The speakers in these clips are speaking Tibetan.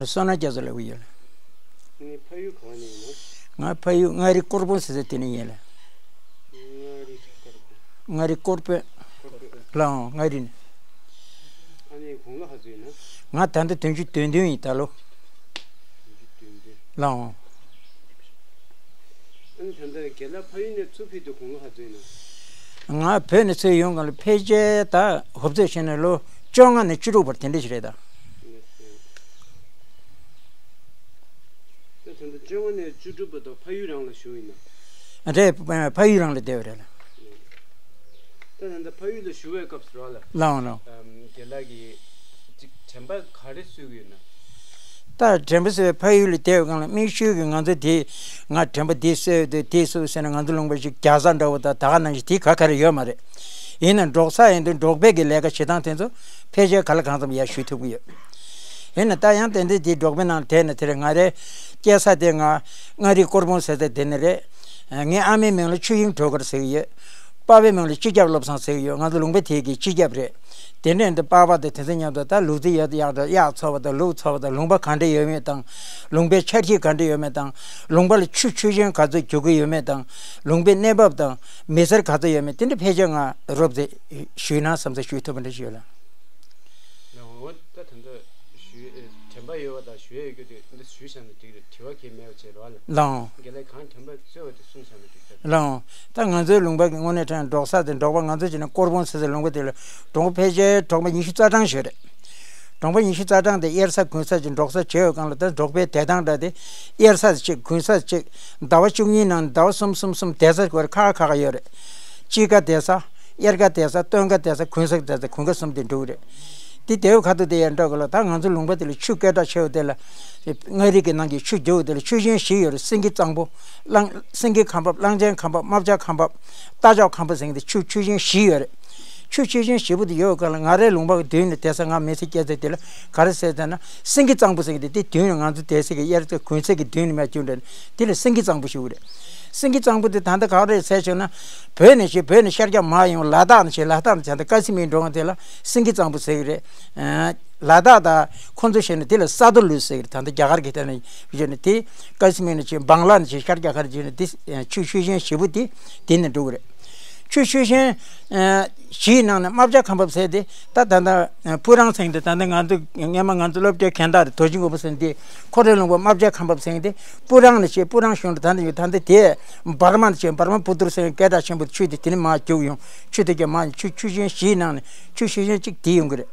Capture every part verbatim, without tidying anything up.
བསོད་ནམས་རྒྱ་མཚོ་ལབ་ཀྱི་ཡོད་ལ། ངའི་ཕ་ཡུལ་ག་བ་ནས་ཡིན་ན། ང་ཕ་ཡུལ་མངའ་རིས་སྐོར་དཔོན་ཟེར་ས་དེ་ནས་ཡིན་ལ། མངའ་རིས་སྐོར་དཔོན། སྐོར་དཔོན། ལའང་མངའ་རིས་ནས། ཨ་ནི་དགུང་ལོ་ག་ཚོད་ཡིན་ན། ང་ད་ལྟ་བདུན་ཅུ་དོན་བདུན་ཡིན་ད་ལོ། བདུན་ཅུ་དོན་བདུན། ལའང་། ཨ་ནི་ད་ལྟ་རྒན་ལགས་ཕ་ཡུལ་ནས་ཚུར་ཕེབས་དུས་དགུང་ལོ་ག་ཚོད་ཡིན་ན། ང་བོད་ནས་ཚུར་ཡོང་གང་ལ་ཕལ་ཆེར་ད་ཧོབ་ཚོད་བྱས་ནས་ལོ་བཅོ་ལྔ་ནས་བཅུ་དྲུག་བར་དེ་འདྲ་ཞིག་རེད་ད། ད་ད་ལྟ་བཅོ་ལྔ་ནས་བཅུ་དྲུག་བར་དུ་ཕ་ཡུལ་རང་ལ་བཞུགས་ཡིན་ན། རེད། ཕ་ཡུལ་རང་ལ་བསྡད་པ་རེད་ལ། ད་ད་ལྟ་ཕ་ཡུལ་ལ་བཞུགས་པའི་སྐབས་སུ་རོགས་ལ། ལའང་ལའང་། རྒན་ལགས་ཀྱིས་ཅིག་དྲན་པ་ག་རེ་གསོས་ཀྱི་ཡོད་ན། ད་དྲན་པ་གསོས་པའི་ཕ་ཡུལ་ལ་བསྡད་པའི་སྒང་ལ་དམིགས་ཡུལ་གྱི་ང་ཚོ་དེ་ང་དྲན་པ་འདི་གསོས་དེ་དེ་གསོས་ཟེར་ན་ང་ཚོ་ལུང་པ་ཞིག་རྒྱག་ས་འདྲ་བོ་དང་ད་ག་ནང་བཞིན་དེ་ག་ག་རེ་ཡོད་མ་རེད། ཡིན་ན་འབྲོག་ས་ཡིན་དུས་འབྲོག་པའི་གི་ལས་ཀ་བྱེད་སྟངས་དེ་ཚོ་ཕལ་ཆེར་ག་ལ་གང་འཚམ་ཡར་ཞུ་ཐུབ་ཀྱི་ཡོད། ཡིན་ན་ད་ཡང་དེ་འདྲའི་དེ་འབྲོག་པའི་ནང་དེ་ནས་དེར་ང་རེ་སྐྱེས་ས་དེ་ང་མངའ་རིས་སྐོར་དཔོན་ཟེར་ས་དེ་ནས་རེད། ངའི་ཨ་མའི་མིང་ལ་ཆོས་དབྱིངས་སྒྲོལ་དཀར་ཟེར་གྱི་ཡོད། པ་ཕའི་མིང་ལ་སྤྱི་ཁྱབ་བློ་བཟང་ཟེར་གྱི་ཡོད། ང་ཚོ་ལུང་པ་དེ་གི་སྤྱི་ཁྱབ་རེད། དེ་འདྲ་འདི་པ་ཕ་དང་དེ་ཚོ་མཉམ་དུ་ད་ལུག་རྫི་ཡོད་ཡག་དང་གཡག་འཚོ་བ་དང་ལུག་འཚོ་བ་དང་ལུང་པ་ག་འདྲ་ཡོད་མེད་དང་། ལུང་པའི་འཆར་གཞི་ག་འདྲ་ཡོད་མེད་དང་། ལུང་པ་ལ་ཆུ་ཆུ་ཆེན་ག་ཚོད་རྒྱུག་གི་ཡོད་མེད་དང་། ལུང་པའི་གནས་བབ་དང་མི་སེར་ག་ཚོད་ཡོད་མེད་དེ་འདྲ་ཕལ་ཆེར་ང་རོབ་ཙམ་ཞུས་ན་བསམ་ས་ཞུ་ཐུབ་པ་འདྲ་ཞིག་ཡོད་ལ། ལགས་འོ། ད་ད་ལྟ་ཞུ་དྲན་པ་ཡོད་པ་དང་ཞུ་ཡས་ཡོད་རྒྱུ་དེ་འདི་ཞུས་བཞག་ན་འགྲིག་རེད། དྲི་བ་གལ་མེད་པ་བྱས་རོགས་ལ། ལགས་འོ། རྒན་ལགས་གང་དྲན་པ་གསོས་པ་དེ་གསུངས་བཞག་ན་འགྲིག་ས་རེད། ལགས་འོ། ད་ང་ཚོའི་ལུང་པ་གི་དངོས་གནས་དྲང་འབྲོག་ས་དེ་འབྲོག་པ་ང་ཚོ་བྱས་ན་སྐོར་དཔོན་ཟེར་ས་ལུང་པ་དེ་ལ་གྲོང་པ་ཕལ་ཆེར་གྲོང་པ་ཉི་ཤུ་རྩ་གྲངས་ཞིག་རེད། གྲོང་པ་ཉི་ཤུ་རྩ་གྲངས་དེ་དབྱར་ས་དགུན་ས་ཀྱི་འབྲོག་ས་བྱས་ཡོད་གང་ལ་ད་འབྲོག་པའི་བསྡད་སྟངས་འདྲ་དེ་དབྱར་ས་གཅིག་དགུན་ས་གཅིག་ཟླ་བ་བཅུ་གཉིས་ནང་ཟླ་བ་གསུམ་གསུམ་གསུམ་བསྡད་ས་དགོས་རེད། ཁག་ཁག་ཡོད་རེད། དཔྱིད་ཀ་བསྡད་ས། དབྱར་ཀ་བསྡད་ས། སྟོན་ཀ་བསྡད་ས། དགུན་ས་བསྡད་ས། དགུན་ཁ་གསུམ་དེ་འགྲོ་གི་རེད། དེ་དེའི་ཁ་ཐུག་དེ་ཡར་འགྲོ་གི་ལ་ད་ང་ཚོ་ལུང་པ་དེ་ལ་ཆུ་སྐད་གྲགས་ཆེ་བ་དེ་ལ། མངའ་རིས་ཀྱི་ནང་གི་ཆུ་རྒྱུག་དེ་ལ་ཆུ་ཆེན་བཞི་ཡོད་རེད། སེང་གེ་གཙང་པོ། གླང་། སེང་གེ་ཁམས་ཕབ། གླང་ཆེན་ཁམས་ཕབ། རྨ་བྱ་ཁམས་ཕབ། རྟ་མཆོག་ཁམས་ཕབ་ཟེར་མཁན་དེ་ཆུ་ཆུ་ཆེན་བཞི་ཡོད་རེད། ཆུ་ཆུ་ཆེན་བཞི་པོ་དེ་ཡོད་ག་ལ་ང་རའི་ལུང་པ་གི་མདུན་ནས་བསྡད་ས་ང་མི་ཚེ་སྐྱེལ་ཚེ་དེ་ལ་ག་རེ་ཟེར་ཟེར་ན་སེང་གེ་གཙང་པོ་ཟེར་མཁན་དེ་དེ་མདུན་ནས་ང་ཚོ་བསྡད་ས་གི་དབྱར་ཚེས་དགུན་ཚེས་ཀྱི་མདུན་ནས་མར་བརྒྱུགས་འགྲོ་ནས་དེ་ལ་སེང་གེ་གཙང་པོ་ཞུ་གི་རེད། སེང་གེ་གཙང་པོ་དེ་ད་ལྟ་ག་རེ་རེད་ཟེར་བྱུང་ན། བོད་ནས་བྱས་བོད་ནས་ཤར་རྒྱག་མར་ཡོང་ལ་དྭགས་ནས་བྱས་ལ་དྭགས་ནས་བྱས་ད་ཀ་སི་མིར་འགྲོ་མཁན་དེ་ལ་སེང་གེ་གཙང་པོ་ཟེར་གི་རེད། ལ་དྭགས་དང་ཁོང་ཚོ་བྱས་ནས་དེ་ལ་ས་རྡོ་ལུད་ཟེར་གི་རེད། ད་ལྟ་རྒྱ་གར་གྱི་དེ་ནས་བྱས་ནས་དེ་ཀ་སི་མིར་ནས་བྱས་བང་ལ་ནས་བྱས་ཤར་རྒྱག་ག་རེ་བྱས་ནས་དེ་ཆུ་ཆུ་ཆེན་བཞི་པོ་དེ་དེ་ནས་འགྲོ་གི་རེད། ཆུ་ཆུ་ཆེན་བཞིའི་ནང་ནས་རྨ་བྱ་ཁམས་ཕབ་ཟེར་དེ་ད་ད་ལྟ་སྤུ་རང་ཟེར་གི་འདུག་ད་ལྟ་ང་ཚོ་སྔས་མ་ང་ཚོ་སློབ་གྲྭའི་འགན་བདག་རེད། རྡོ་རྗེ་མགོན་པོ་ཟེར་འདི་ཁོ་རའི་ལུང་པ་རྨ་བྱ་ཁམས་ཕབ་ཟེར་གི་འདི་སྤུ་རང་ནས་བྱས་སྤུ་རང་གཞུང་ལ་ད་ལྟ་ཡོད། ད་ལྟ་དེ་འབར་མ་ནས་བྱས་འབར་མ་པུ་ཏུར་ཟེར་སྐད་གྲགས་ཆེན་པོ་ཆུ་དེ་དེ་ནས་མར་རྒྱུག་ཡོང་། ཆུ་དེ་གྱད་མར་ཆུ་ཆུ་ཆེན་བཞིའི་ནང་ནས་ཆུ་ཆུ་ཆེན་གཅིག་དེ་ཡོང་གི་རེད།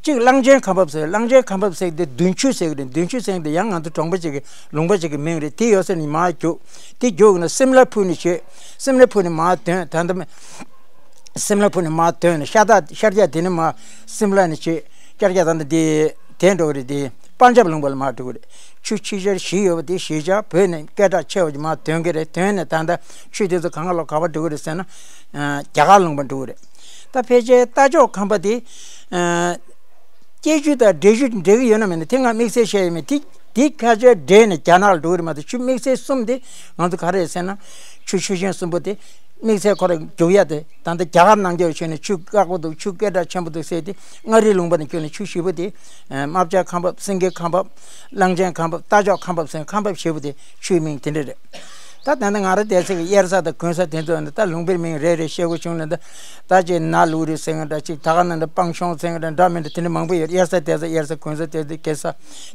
གཅིག་གླང་ཆེན་ཁམས་ཕབ་ཟེར། གླང་ཆེན་ཁམས་ཕབ་ཟེར་གི་འདི་མདུན་ཆུ་ཟེར་གི་རེད། མདུན་ཆུ་ཟེར་གི་འདི་ཡང་ང་ཚོ་གྲོང་པ་ཅིག་གི་ལུང་པ་ཅིག་གི་མིང་རེད། དེ་ཡོད་ས་ནས་མར་རྒྱུག་དེ་རྒྱུག་ན་སིམ་ལ་ཕུ་ནས་བྱས་སིམ་ལ་ཕུ་ནས་མར་ཐོན། ད་ལྟ་སིམ་ལ་ཕུ་ནས་མར་ཐོན་ནས་ཤར་རྒྱག་ཤར་རྒྱག་དེ་ནས་མར་སིམ་ལ་ནས་བྱས་ཤར་རྒྱག་ད་ལྟ་དེ་དེ་འགྲོ་གི་རེད། དེ་པན་ཇབ་ལུང་པ་ལ་མར་འགྲོ་གི་རེད། ཆུ་ཆུ་ཆེན་བཞི་ཡོད་པ་དེ་བཞི་ཆ་བོད་ནས་སྐད་གྲགས་ཆེ་བ་ཅིག་མར་ཐོན་གི་རེད། ཐོན་ནས་ད་ལྟ་ཆུ་དེ་ཚོ་གང་ལ་ག་པར་འགྲོ་གི་རེད་ཟེར་ན་རྒྱ་གར་ལུང་པ་འགྲོ་གི་རེད། ད་ཕལ་ཆེར་རྟ་མཆོག་ཁམས་པ་དེ། སྐྱེ་རྒྱུ་དང་འབྲེལ་རྒྱུ་འབྲེལ་གི་ཡོད་ན་མེད་ན་དེ་ང་དམིགས་བསལ་བཤད་ཡོད་མེད། དེ་དེ་ཁ་ཆེ་འབྲེལ་ནས་རྒྱ་ནག་ལ་འགྲོ་གི་རེད་མ་གཏོགས་ཆུ་དམིགས་བསལ་གསུམ་དེ་ང་ཚོ་ག་རེ་ཟེར་ན་ཆུ་ཆུ་ཆེན་གསུམ་པོ་དེ་དམིགས་བསལ་ཁོ་རང་རྒྱུག་ཡ་དེ་ད་ལྟ་རྒྱ་གར་ནང་རྒྱ་བྱས་ནས་ཆུ་དཀར་པོ་འདུག་ཆུ་སྐད་གྲགས་ཆེན་པོ་འདུག་ཟེར་དེ་མངའ་རིས་ལུང་པ་ནས་རྒྱུག་ནས་ཆུ་བཞི་པོ་དེ་རྨ་བྱ་ཁམས་ཕབ། སེང་གེ་ཁམས་ཕབ། གླང་ཆེན་ཁམས་ཕབ། རྟ་མཆོག་ཁམས་ཕབ་ཟེར་ཁམས་ཕབ་བཞི་པོ་དེ་ཆུའི་མིང་དེ་འདྲ་རེད། ད་ད་ནི་ང་རང་བསྡད་ས་གི་དབྱར་ས་དང་དགུན་ས་དེ་ཚོ་ནི་ད་ལུང་པའི་མིང་རེ་རེ་བཤད་དགོས་བྱུང་ན་ད་ད་ཅིག་ན་ལུག་རི་ཟེར་མཁན་འདྲ་ཅིག་ད་ག་ནང་འདྲ་སྤང་གཤོང་ཟེར་མཁན་འདྲ་འདྲ་མི་འདྲ་དེ་འདྲ་མང་པོ་ཡོད། དབྱར་ས་དེ་ས་དབྱར་ས་དགུན་ས་དེ་ཚོ་དགེ་ས་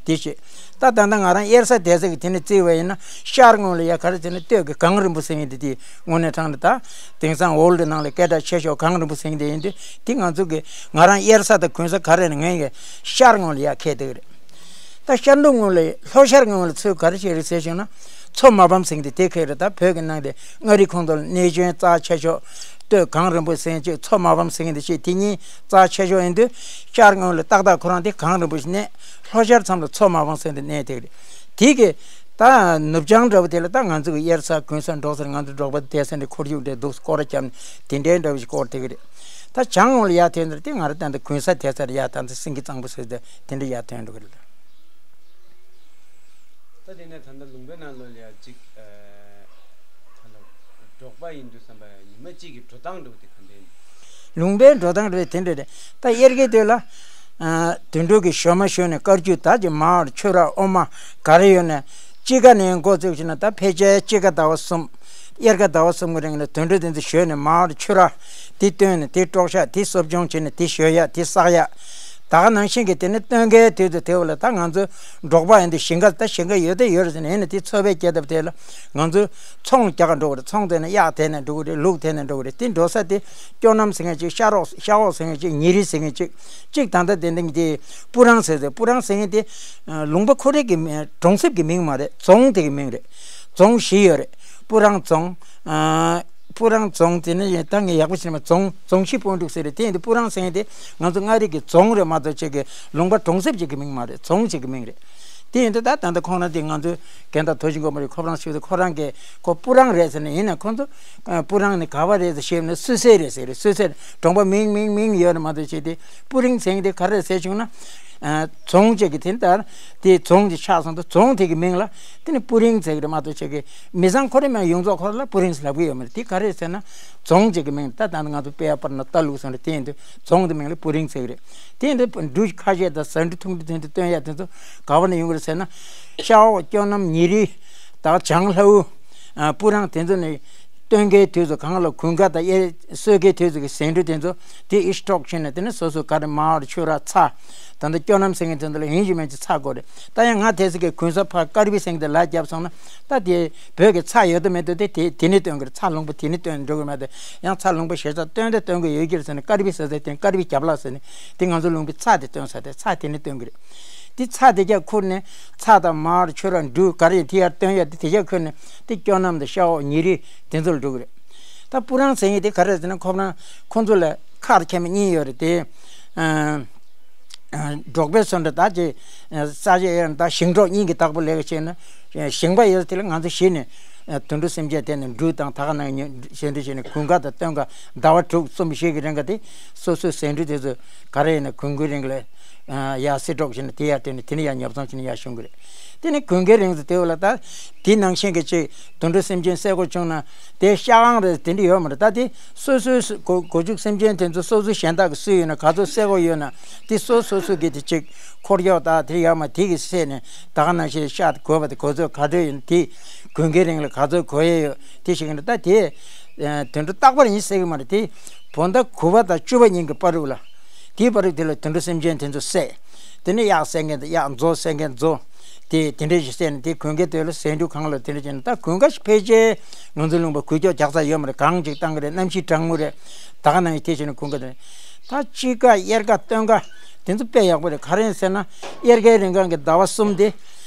དེ་བྱེད། ད་ད་ལྟ་ང་རང་དབྱར་ས་བསྡད་ས་གི་དེ་ནི་བརྩིས་པ་ཡིན་ན་ཤར་ངོས་ལ་ཡ་ག་རེ་ཟེར་ན་སྟོད་ཀྱི་གངས་རིན་པོ་ཟེར་མཁན་དེ་དེ་དངོས་གནས་དྲང་ནས་ད་དེང་སང་ཝོལ་ཌི་ནང་ལ་སྐད་གྲགས་ཆེ་ཤོས་གངས་རིན་པོ་ཟེར་མཁན་དེ་ཡིན་དུས་དེ་ང་ཚོ་གི་ང་རང་དབྱར་ས་དང་དགུན་ས་ག་རེ་ནི་ངའི་གི་ཤར་ངོས་ལ་ཡ་ཁེལ་བསྡད་ཀྱི་རེད། ད་ཤར་ནུབ་ངོས་ལ་ལྷོ་ཤར་ངོས་ལ་ཚུར་ག་རེ་བྱེད་རེད་ཟེར་བྱུང་ན་མཚོ་མ་ཕམ་ཟེར་མཁན་དེ་དེ་ཁེལ་རེད། ད་བོད་ཀྱི་ནང་དེ་མངའ་རིས་ཁོངས་གཏོགས་ལ་གནས་ཆེན་རྩ་ཆེ་ཤོས་སྟོད་གངས་རིན་པོ་ཟེར་མཁན་གཅིག་མཚོ་མ་ཕམ་ཟེར་མཁན་དེ་གཅིག་དེ་གཉིས་རྩ་ཆེ་ཤོས་ཡིན་དུས་ཤར་ངོས་ལ་ཏག་ཏག་ཁོ་རང་དེ་གངས་རིན་པོ་ཞིག་གནས། ལྷོ་ཤར་མཚམས་ལ་མཚོ་མ་ཕམ་ཟེར་མཁན་དེ་གནས་བསྡད་ཀྱི་རེད། དེ་གི་ད་ནུབ་བྱང་འདྲ་བོ་དེ་ལ་ད་ང་ཚོ་གི་དབྱར་ས་དགུན་ས་འབྲོག་སར་ང་ཚོ་འབྲོག་པ་བསྡད་ས་འདྲ་ཁོར་ཡུག་འདྲ་འདུག་སྐོར་ར་བརྒྱབ་ནས་དེ་འདྲའི་འདྲ་བོ་ཞིག་སྐོར་བསྡད་ཀྱི་རེད། ད་བྱང་ངོས་ལ་ཡར་ཐོན་ཚར་དེ་ང་རང་ད་ལྟ་དགུན་ས་དེ་ཚར་ཡར་ད་ལྟ་སེང་གེ་གཙང་པོ་ཟེར་དེ་དེ་འདྲ་ཡར་ཐོན་འགྲོ་གི་རེད། ད་དེ་ནས་ད་ལྟ་ལུང་པའི་ནང་ལོགས་ལ་ཡ་གཅིག་ཨ་ད་ལྟ་འབྲོག་པ་ཡིན་དུས་ཙམ་པ་ཉི་མ་གཅིག་གི་འགྲོ་སྟངས་འདྲ་བོ་དེ་ག་འདྲ་ཡིན། ལུང་པའི་འགྲོ་སྟངས་འདྲ་བོ་དེ་འདྲ་རེད། ད་དབྱར་ཁའི་དུས་ལ། དུད་འགྲོ་གི་ཞོ་མ་ཞོ་ནས་དཀར་ཆུ་དག་ཅིག་མར་ཆུ་རགས་འོ་མ་ག་རེ་ཡོད་ནས་དཔྱིད་ཀ་ནས་འགོ་བཙུགས་ཕྱིན་ན་ད་ཕལ་ཆེར་དཔྱིད་ཀ་ཟླ་བ་གསུམ། དབྱར་ཁ་ཟླ་བ་གསུམ་གྱི་རིང་ལ་དུད་འགྲོ་དེ་ཚོ་ཞོ་ནས་མར་ཆུ་རགས་དེ་བཏོན་ནས་དེ་དཀྲོག་ཤག་དེ་གསོ་སྦྱོང་བྱས་ནས་དེ་ཞོ་ཡག་དེ་བསགས་ཡག་ད་ག་ནང་བཞིན་གྱི་དེ་ནས་སྟོན་ཁའི་དུས་སུ་དེ་བ་ལ་ད་ང་ཚོ་འབྲོག་པ་ཡིན་དུས་ཞིང་ཁ་ད་ཞིང་ཁ་ཡོད་དེ་ཡོད་རེད་ཟེར་ནས་ཡིན་ན་དེ་ཚོ་བའི་སྐྱེ་ཐབས་དེ་ལ་ང་ཚོ་ཚོང་རྒྱག་ག་འགྲོ་གི་རེད། ཚོང་དེ་ནས་གཡག་དེད་ནས་འགྲོ་གི་རེད། ལུག་དེད་ནས་འགྲོ་གི་རེད། དེ་འགྲོ་ས་དེ་སྐྱོ་ནམ་ཟེར་མཁན་གཅིག་ཤ་རོགས་ཤ་འོག་ཟེར་མཁན་གཅིག་ཉི་རི་ཟེར་མཁན་གཅིག་གཅིག་ད་ལྟ་དེ་འདི་དེ་སྤུ་རང་ཟེར་ཟེར། སྤུ་རང་ཟེར་མཁན་དེ་ལུང་པ་ཁོ་རེ་གི་མིང་གྲོང་གསེབ་ཀྱི་མིང་མ་རེད། རྫོང་དེ་གི་མིང་རེད། རྫོང་བཞི་ཡོད་རེད། སྤུ་རང་རྫོང་། སྤུ་རང་རྫོང་དེ་ནི་ད་ངས་ཡག་པོ་ཤེས་མ་རྫོང་རྫོང་གཞི་སྤུ་འབྲུག་ཟེར་རེད། དེ་ཡིན་དུས་སྤུ་རང་ཟེར་མཁན་དེ་ང་ཚོ་མངའ་རིས་ཀྱི་རྫོང་རེད་མ་གཏོགས་ཅིག་གི་ལུང་པ་གྲོང་གསེབ་ཅིག་གི་མིང་མ་རེད། རྫོང་ཅིག་གི་མིང་རེད། དེ་ཡིན་དུས་ད་ད་ལྟ་ཁོང་རང་དེ་ང་ཚོའི་རྒན་བདག་ཐོ་ཞིང་སྒོ་མོ་རེད། ཁོ་རང་ཞུ་དུས་ཁོ་རང་གིས་ཁོ་སྤུ་རང་རེད་ཟེར་ནས་ཡིན་ན་ཁོང་ཚོ་སྤུ་རང་ནི་ག་བ་རེད་ཟེར་ཞེས་ནས་སུད་སི་རེད་ཟེར་རེད། སུད་སི་གྲོང་པ་མིང་མིང་མིང་ཡོད་ནི་མ་གཏོགས་བྱས་ཏེ་སྤུ་རིང་ཟེར་མཁན་དེ་ག་རེ་ཟེར་བྱུང་ན། རྫོང་ཅིག་གི་དེ་ལྟར་དེ་རྫོང་ཅིག་ཆགས་སོང་དུས་རྫོང་དེ་གི་མིང་ལ་དེ་ནི་སྤུ་རིང་ཟེར་གི་རེད་མ་གཏོགས་ཆེ་གི་མི་ཚང་ཁོ་རེ་མ་ཡོངས་རྫོགས་ཁོ་ར་ལ་སྤུ་རིང་ཟེར་ལབ་གི་ཡོད་མ་རེད། དེ་ག་རེ་ཟེར་ན་རྫོང་ཅིག་གི་མིང་ད་ད་ང་ཚོ་དཔེ་ཡག་པར་ན་ལྟ་ལུགས་སོང་རེད། དེ་ཡིན་དུས་རྫོང་དེ་མིང་ལ་སྤུ་རིང་ཟེར་གི་རེད། དེ་ཡིན་དུས་འབྲུ་ཁ་ཤས་དང་ཟ་འབྲུ་ཐུང་འབྲུ་དེ་ཚོ་སྟོན་ཡ་དེ་ཚོ་ག་བ་ནས་ཡོང་གི་རེད་ཟེར་ན་ཤ་འོག་སྐྱོ་ནམ་ཉི་རི་དང་བྱང་ལྷ་བུ་སྤུ་རང་དེ་ཚོ་ནས། སྟོན་ཁའི་དུས་སུ་གང་ལ་གུན་ཁ་དང་གཡས་གསོད་ཁའི་དུས་སུ་གི་ཟེའུ་འབྲུ་དེ་ཚོ་དེ་ཨིས་ཊོག་བྱས་ནས་དེ་ནི་སོ་སོ་ག་རེ་མར་ཆུ་ར་ཚྭ། ད་ལྟ་སྐྱོ་ནམ་ཟེར་མཁན་དེ་ཚོ་ལ་ཡིན་གཅིག་མིན་གཅིག་ཚྭ་དགོས་རེད། ད་ཡང་ང་དེ་ཚོ་གི་གུན་ས་ཕར་ཀར་བི་ཟེར་མཁན་དེ་ལ་བརྒྱབ་སོང་ན་ད་དེ་བོད་ཀྱི་ཚྭ་ཡོད་དོ་མེད་དོ་དེ་དེ་དེ་ནི་སྟོན་གི་རེད། ཚྭ་ལུང་པ་དེ་ནི་སྟོན་འགྲོ་གི་མེད་དོ། ཡང་ཚྭ་ལུང་པ་ཞེ་ས་སྟོན་དེ་སྟོན་གི་ཡོད་ཀྱི་རེད་ཟེར་ནས་ཀར་བི་ཟེར་ཟེར་དེ་ཀར་བི་རྒྱབ་ལ་ཟེར་ནས་དེ་ང་ཚོ་ལུང་པའི་ཚྭ་དེ་སྟོན་ས་དེ་ཚྭ་དེ་ནི་སྟོན་གི་རེད། དེ་ཚྭ་དེ་རྒྱ་ཁུར་ནས་ཚྭ་དང་མར་ཆུ་ར་འབྲུ་ག་རེ་དེ་ཡར་བཏོན་ཡ་དེ་དེ་རྒྱ་ཁུར་ནས་དེ་སྐྱོ་ནམ་དང་ཤ་འོག་ཉི་རི་དེ་ཚོ་ལ་འགྲོ་གི་རེད། ད་སྤུ་རང་ཟེར་མཁན་དེ་ག་རེ་ཟེར་ན་ཁོ་རང་ཁོང་ཚོ་ལ་ཁག་ཁྱད་མེད་གཉིས་ཡོད་རེད་དེ། འབྲོག་པའི་སོ་འདྲ་ད་ཅེ་ས་ཆ་ཡོད་ད་ཞིང་འབྲོག་གཉིས་ཀྱི་བདག་པོ་ལས་ཀ་བྱས་ན་ཞིང་པ་ཡོད་དེ་ལ་ང་ཚོ་གཞི་ནས་དུད་འགྲོ་སེམས་ཅན་དེ་ནས་འབྲུ་དང་ད་ག་ནང་ཞེ་འདྲ་བྱས་ནས་གུན་ཁ་དང་སྟོན་ཁ་ཟླ་བ་དྲུག་གསུམ་བཞི་གི་རིང་ག་དེ་སོ་སོའི་ཟེའུ་འབྲུ་དེ་ཚོ་ག་རེ་ཡིན་ན་གུན་གུན་རིང་ལ། ཡར་སེ་སྒྲོག་བྱས་ནས་དེ་ཡར་བཏོན་ནས་དེ་ནས་ཡར་ཉོ་ཚོང་བྱས་ནས་ཡར་ཤོང་གི་རེད། དེ་ནས་དགུན་ཁའི་རིང་དུ་དེ་བ་ལ་ད་དེ་ནང་བཞིན་གྱི་ཅིག་དུད་འགྲོ་སེམས་ཅན་བསད་དགོས་བྱུང་ན་དེ་ཤ་ཨང་རེད་དེ་འདྲ་ཡོད་མ་རེད། ད་དེ་སོ་སོའི་སྒོ་སྒོ་ཕྱུགས་སེམས་ཅན་དེ་ཚོ་སོ་སོའི་གཞན་དག་གི་སུ་ཡོད་ན་ག་ཚོད་བསད་དགོས་ཡོད་ན་དེ་སོ་སོ་སོ་གི་དེ་ཅིག་འཁོར་གཡོག་དག་དེ་ཡོད་མ་དེ་གི་བསད་ནས་ད་ག་ནང་བཞིན་ཤ་དགོས་པ་དེ་ག་ཚོད་ག་ཚོད་ཡོད་ན་དེ་དགུན་ཁའི་རིང་ལ་ག་ཚོད་དགོས་ཡས་ཡོད་དེ་ཞིག་ཡིན་ད་དེ་དུད་འགྲོ་རྟག་པར་ཡིན་བསད་གི་མ་རེད་དེ་བོད་ཟླ་དགུ་པ་དང་བཅུ་པ་གཉིས་ཀྱི་བར་དུ་ལ། དེའི་བར་དུ་དེ་ལ་དུད་འགྲོ་སེམས་ཅན་དེ་ཚོ་བསད། དེ་ནས་གཡག་བསད་མཁན་དང་གཡག་མཛོ་བསད་མཁན་མཛོ། དེ་དེ་འདྲ་ཞིག་བསད་ནས་དེ་གུན་ཁའི་དུས་ལ་ཟེའུ་འབྲུ་གང་ལ་དེ་འདྲ་བྱས་ནས་ད་གུན་ཁ་ཕལ་ཆེར་ང་ཚོའི་ལུང་པ་འགུལ་སྐྱོད་རྒྱག་ས་ཡོད་མ་རེད། གངས་ཅིག་བཏང་གི་རེད། གནམ་གཤིས་གྲང་མོ་རེད། ད་ག་ནང་བཞིན་དེ་བྱས་ནས་གུན་ཁ་དེ་ད་དཔྱིད་ཀ་དབྱར་ཁ་སྟོན་ཁ་དེ་ཚོ་དཔེ་ཡག་པོ་རེད། ག་རེ་ཡིན་ཟེར་ན་དབྱར་ཁའི་རིང་གང་གི་ཟླ་བ་གསུམ་དེ་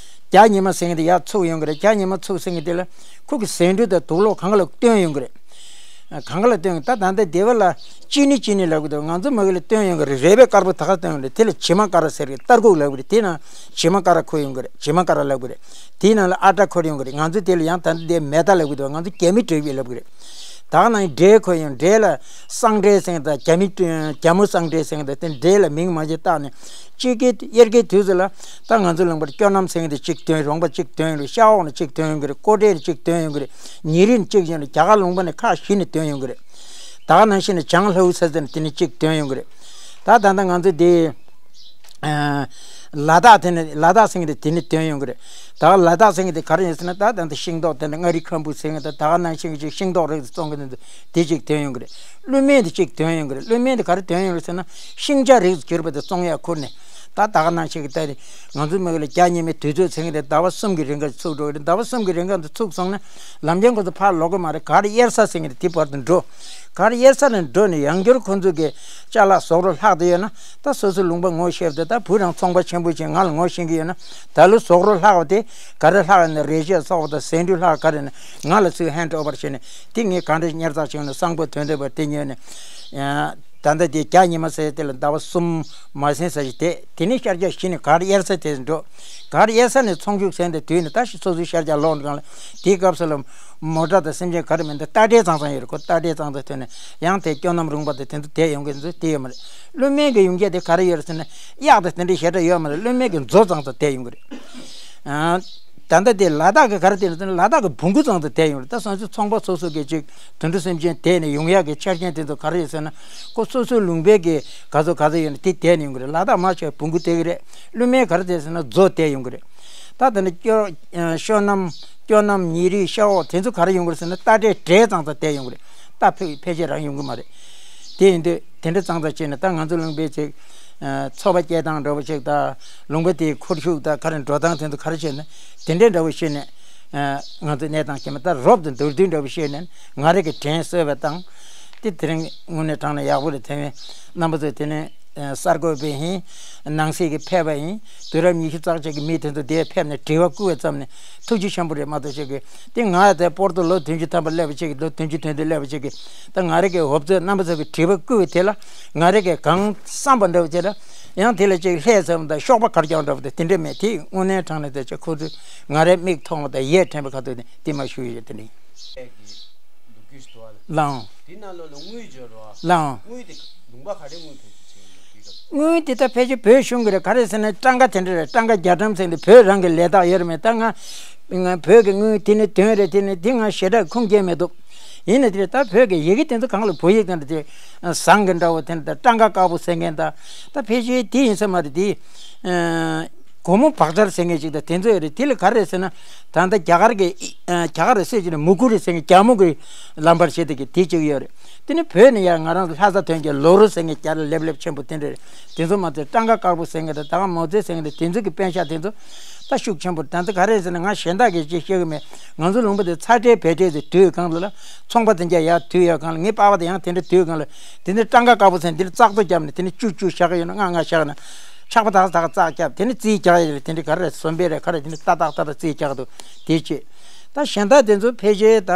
རྒྱ་ཉི་མ་ཟེར་མཁན་དེ་ཡར་ཚུགས་ཡོང་གི་རེད། རྒྱ་ཉི་མ་ཚུགས་ཟེར་མཁན་དེ་ལ་ཁོ་གི་ཟེའུ་འབྲུ་དང་དུག་ལོག་གང་ག་ལ་བཏོན་ཡོང་གི་རེད། གང་ག་ལ་བཏོན་ད་ད་ལྟ་སྡེ་བ་ལ་ཅི་ནི་ཅི་ནི་ལབ་གི་འདུག་ང་ཚོ་མ་གི་ལ་བཏོན་ཡོང་གི་རེད། རས་པའི་དཀར་པོ་ད་ག་བཏོན་ཡོང་རེད། དེ་ལ་བྱེ་མ་ཀ་ར་ཟེར་གི་སྟར་ཁུག་ལབ་གི་རེད། དེ་ན་བྱེ་མ་ཀ་ར་ཁུག་ཡོང་གི་རེད། བྱེ་མ་ཀ་ར་ལབ་གི་རེད། དེའི་ནང་ལ་ཨ་ཏྲ་ཁུག་ཡོང་གི་རེད། ང་ཚོ་དེ་ལ་ཡང་ད་ལྟ་དེ་མེ་ཏ་ལབ་གི་འདུག་ང་ཚོ་རྒྱ་མི་འབྲས་བུ་ལབ་གི་རེད། ད་ག་ནང་འབྲས་ཁུག་ཡོང་འབྲས་ལ་སང་འབྲས་ཟེར་གི་ད་རྒྱ་མི་རྒྱ་མོ་སང་འབྲས་ཟེར་གི་ད་དེ་འབྲས་ལ་མིང་མ་ཅི་བཏགས་ནས་དཔྱིད་ཀའི་དབྱར་ཁའི་དུས་ཚོད་ལ་ད་ང་ཚོ་ལུང་པར་སྐྱོ་ནམ་ཟེར་གི་དེ་གཅིག་བཏོན། རོང་པ་གཅིག་བཏོན་ཡོང་གི་རེད། ཤ་འོག་ནས་གཅིག་བཏོན་ཡོང་གི་རེད། ཀོ་འབྲས་ནས་གཅིག་བཏོན་ཡོང་གི་རེད། ཉེ་རིང་གཅིག་བྱས་ནས་རྒྱ་གར་ལུང་པ་ནས་ཁག་བཞི་ནས་བཏོན་ཡོང་གི་རེད། ད་ག་ནང་བཞིན་ནས་བྱང་ལྷོའི་ས་ཆ་ནས་དེ་ནས་གཅིག་བཏོན་ཡོང་གི་རེད། ད་ད་ལྟ་ང་ཚོ་དེ་ལ་དྭགས་དེ་ནས་ལ་དྭགས་ཟེར་མཁན་དེ་དེ་ནས་བཏོན་ཡོང་གི་རེད། ད་ལ་དྭགས་ཟེར་མཁན་དེ་ག་རེ་ཡིན་ཟེར་ན་ད་ད་ལྟ་ཤིང་ཏོག་དེ་འདྲ་མངའ་རིས་ཁམ་བུ་ཟེར་མཁན་དེ་ད་ག་ནང་བཞིན་གྱི་ཤིང་ཏོག་རིགས་བཙོང་གི་འདུག་དེ་གཅིག་བཏོན་ཡོང་གི་རེད། ཀླུ་སྨན་དེ་གཅིག་བཏོན་ཡོང་གི་རེད། ཀླུ་སྨན་དེ་ག་རེ་བཏོན་ཡོང་གི་རེད་ཟེར་ན་ཤིང་ཆ་རིགས་གྱུར་པ་དེ་བཙོང་ཡག་ཁུར་ནས་ད་ད་ག་ནང་བཞིན་གྱི་ད་རེས། ང་ཚོའི་མི་ལ་རྒྱ་ཉི་མའི་དུས་ཚོད་ཟེར་མཁན་དེ་ཟླ་བ་གསུམ་གྱི་རིང་ག་ཚུགས་འགྲོ་གི་རེད། ཟླ་བ་གསུམ་གྱི་རིང་ག་འདི་ཚུགས་སོང་ན་ལམ་རྒྱུན་ཁོ་ཚོ་ཕར་ལོག་གི་མ་རེད། ག་རེ་དབྱར་ས་ཟེར་མཁན་དེ་དེ་བར་དུ་འགྲོ། ག་རེ་དབྱར་ས་ནས་འགྲོ་ནས་ཡང་བསྐྱར་ཁོ་ཚོ་གི་ཅ་ལག་ཟོག་རོ་ལྷག་བསྡད་ཡོད་ན་ད་སོ་སོའི་ལུང་པ་ངོ་ཤེས་བསྡད། ད་བུ་རང་ཚོང་པ་ཆེན་པོ་ཅིག་ང་ལ་ངོ་ཤེས་ཀྱི་ཡོད་ན་ད་ལོ་ཟོག་རོ་ལྷག་པ་དེ་ག་རེ་ལྷག་ཡོད་ན་རས་ཆས་སོགས་པ་དང་ཟེའུ་འབྲུ་ལྷག་ག་རེ་ན་ང་ལ་ཚུར་ཧེན་ཌི་ཨོ་ཝར་བྱས་ནས་དེ་ངས་གང་འདྲ་ཉར་ཚགས་བྱས་ཡོད་ན་གསང་ཕོད་དོན་ལྡན་པར་དེ་ཉོས་ནས། ད་ལྟ་དེ་རྒྱ་ཉི་མ་ཟེར་དེ་ལ་ཟླ་བ་གསུམ་མ་ཟིན་ས་ཞིག་དེ་དེ་ནས་ཤར་རྒྱག་གཞི་ནས་གར་དབྱར་ས་དེ་འགྲོ། གར་དབྱར་ས་ནས་ཚོང་ཆུག་ཟེར་འདི་དུས་ནས་ད་ཤི་སོ་སོའི་ཤར་རྒྱག་ལོག་འགྲོ་ལ་དེའི་སྐབས་སུ་ལ་མོ་ཊ་དང་སེམས་ཅན་ག་རེ་མིན་འདི་རྟ་དྲེལ་གཙང་གཙང་ཡོད་རེད། ཁོ་རྟ་དྲེལ་གཙང་གཙང་ཐོན་ནས་ཡང་དེ་སྐྱོ་ནམ་རུང་པ་དེ་དེ་ཚོ་དེད་ཡོང་གི་འདུག་དེ་ཡོད་མ་རེད། ཀླུ་སྨན་གྱི་ཡོང་རྒྱུ་དེ་ག་རེ་ཡོད་རེད་ཟེར་ན་གཡག་དང་དེ་འདྲའི་ཞེ་དྲག་ཡོད་མ་རེད། ཀླུ་སྨན་གྱི་མཛོ་གཙང་གཙང་དེད་ཡོང་གི་རེད། ད་ལྟ་དེ་ལ་དྭགས་ཀྱི་ག་རེ་དེ་ལ་དྭགས་ཀྱི་བོང་གུ་ཙམ་དུ་བསྡད་ཡོང་རེད། ད་སོང་ཚེ་ཚོང་པ་སོ་སོ་གི་ཅིག་དུད་འགྲོ་སེམས་ཅན་དེད་ནས་ཡོང་ཡག་གི་ཆ་རྐྱེན་དེ་ཚོ་ག་རེ་ཡོད་ཟེར་ན། ཁོ་སོ་སོའི་ལུང་པའི་གི་ག་ཚོད་ག་ཚོད་ཡོད་ན་དེ་དེད་ནས་ཡོང་གི་རེད། ལ་དྭགས་མ་ཆེ་བ་བོང་གུ་དེད་གི་རེད། ཀླུ་མོའི་ག་རེ་དེད་ཟེར་ན་མཛོ་དེད་ཡོང་གི་རེད། ད་དེ་ནས་སྐྱོ་ཤོ་ནམ་སྐྱོ་ནམ་ཉེ་རིགས་ཤ་འོག་དེ་ཚོ་ག་རེ་ཡོང་གི་རེད་ཟེར་ན། རྟ་དྲེལ་འབྲས་ཙང་ཙང་དེད་ཡོང་གི་རེད། རྟ་ཕལ་ཕལ་ཆེར་རང་ཡོང་གི་མ་རེད། དེ་ཡིན་དུས་དེ་འདྲ་ཙང་ཙང་བྱས་ནས་ད་ང་ཚོ་ལུང་པའི་ཅིག་ཚོ་པ་སྐྱེལ་སྟངས་འདྲ་བོ་ཅིག་དང་། ལུང་པ་དེའི་འཁོར་ཤུགས་དང་ག་རེ་འགྲོ་སྟངས་དེ་ཚོ་ག་རེ་བྱས་ན། དེ་འདྲ་འདྲ་བོ་བྱས་ནས་ང་ཚོ་གནས་སྟངས་ཀྱི་མ་ད་རོབ་ཏུ་མདོར་བསྡུས་འདྲ་བོ་བྱས་ནས་ང་རང་གི་དྲན་གསོས་པ་དང་། དེ་དེ་རིང་དངོས་གནས་དྲང་ནས་ཡག་པོ་རེད། དེ་བས་རྣམ་པ་ཚོས་དེ་ནས་གསར་འགོད་པ་ཡིན། ནང་སྲིད་ཀྱི་ཕེབས་པ་ཡིན། དུས་རབས་ཉི་ཤུ་རྩ་གཅིག་གི་མི་དེ་ཚོ་འདིར་ཕེབས་ནས་དྲི་བ་བསྐུར་བའི་ཙམ་ནས་ཐུགས་རྗེ་ཆེན་པོ་རེད་མ་གཏོགས་ཅིག་གི། དེ་ང་དེ་སྤོར་ཏོ་ལོ་བདུན་ཅུ་ཐམ་པ་སླེབས་པ་ཅིག་གི། ལོ་བདུན་ཅུ་དོན་དུ་སླེབས་པ་ཅིག་གི། ད་ང་རང་གི་འོབ་ཚོད་རྣམ་པ་ཚོ་གི་དྲི་བ་བསྐུར་བའི་དེ་ལ་ང་རང་གི་གང་བསམ་པ་འདྲ་བ་དེ་ལ་ཡང་དེ་ལ་ཅིག་ལྷད་ཙམ་དང་གཤོག་པ་གར་རྒྱག་འདྲ་བ་དེ་དེ་འདྲ་མེད། དེ་དངོས་གནས་དྲང་གནས་དེ་ཅིག་ཁོ་ཚོས་ང་རའི་མིག་མཐོང་བ་དང་ཡིད་དྲན་པའི་ཁ་ཐུག་ནས་དེ་མ་ཞུ་ཡོད་དེ་འདྲ་ཡིན། ལགས་འོང་། དེ་ནང་ལོགས་ལ་དངུལ་འབྱོར་བ། ལགས་འོང་། དངུལ་དེ་ལུང་པ་ག་རེ་དངུལ་བེད་སྤྱོད་བྱས་ཡོད་དུས་སྐབས། དངུལ་དེ་ད་ཕལ་ཆེར་བོད་གཞུང་གི་རེད། ག་རེ་ཟེར་ན་ཊང་ཀ་དེ་འདྲ་རེད། ཊང་ཀ་བརྒྱ་ཐམ་ཟེར་འདི་བོད་རང་གི་ལས་རྟགས་ཡོད་རེད་མེད། ད་ང་ང་བོད་ཀྱི་དངུལ་དེ་ནི་དོན་རེད། དེ་ནི་དེ་ང་ཞེ་དྲག་ཁུངས་སྐྱེལ་མི་འདུག་ཡིན་ན་དེ་རེད། ད་བོད་ཀྱི་ཡི་གེ་དེ་ཚོ་གང་ལ་བོད་ཡིག་དེ་འདྲ་དེ་བཟང་གི་འདྲ་བོ་དེ་འདྲ། ད་ཊང་ཀ་དཀར་པོ་ཟེར་མཁན་ད་ད་ཕལ་ཆེར་དེ་ཡིན་ས་མ་རེད། དེ་སྒོར་མོ་བག་ཆགས་ཟེར་མཁན་ཅིག་ད་དེ་ཚོ་ཡོད་རེད། དེ་ལ་ག་རེ་ཟེར་ན། ད་ལྟ་རྒྱ་གར་གྱི་རྒྱ་གར་རེད་ཟེར་གྱི་ནི་མུ་གུ་རི་ཟེར་མཁན་རྒྱ་མོ་གི་ལམ་བར་བྱེད་དེ་གི་དེ་གཅིག་ཡོད་རེད། དེ་ནི་བོད་ནས་ཡར་ང་རང་ཚོ་ལྷ་ས་ཐོན་རྒྱུ་ལོ་རུ་ཟེར་མཁན་རྒྱ་ལ་ལེབ་ལེབ་ཆེན་པོ་དེ་འདྲ་རེད། དེ་ཚོ་མ་ཚད་ཊང་ཀ་དཀར་པོ་ཟེར་མཁན་དང་ད་ག་མོ་ཙེ་ཟེར་མཁན་དང་དེ་ཚོ་གི་པད་ཤག་དེ་ཚོ་ད་ཤུགས་ཆེན་པོ་རེད། ད་ལྟ་ག་རེ་ཟེར་ན་ང་གཞན་དག་གི་ཅིག་བཤད་གི་མེད། ང་ཚོ་ལུང་པ་དེ་ཚ་དྲོད་བལ་དྲོད་དེ་དུས་གང་ལ་ལ་ཚོང་པ་དེ་འདྲ་ཡར་དུས་ཡོད་གང་ལ། ངའི་པ་ཕ་དེ་ཡང་དེ་འདྲ་དུས་གང་ལ་དེ་འདྲ་ཊང་ཀ་དཀར་པོ་ཟེར་ན་དེ་འདྲ་ཙག་ཏོ་བརྒྱབ་ནས་དེ་ནི་ཅུ་ཅུ་བཞག་གི་ཡོད་ན་ང་ང་བཞག་ན་ཆག་པ་དག་ཙག་བརྒྱབ། དེ་ནི་རྩིས་རྒྱག་ཡ་རེད། དེ་འདྲ་ག་རེ་རེད། བཟོ་འབེ་རེད། ག་རེ་དེ་འདྲ་ཏག་ཏག་ཏག་ཏག་རྩིས་རྒྱག་འདུག་དེ་བྱེད། ད་གཞན་དག་དེ་ཚོ་ཕལ་ཆེར་ད་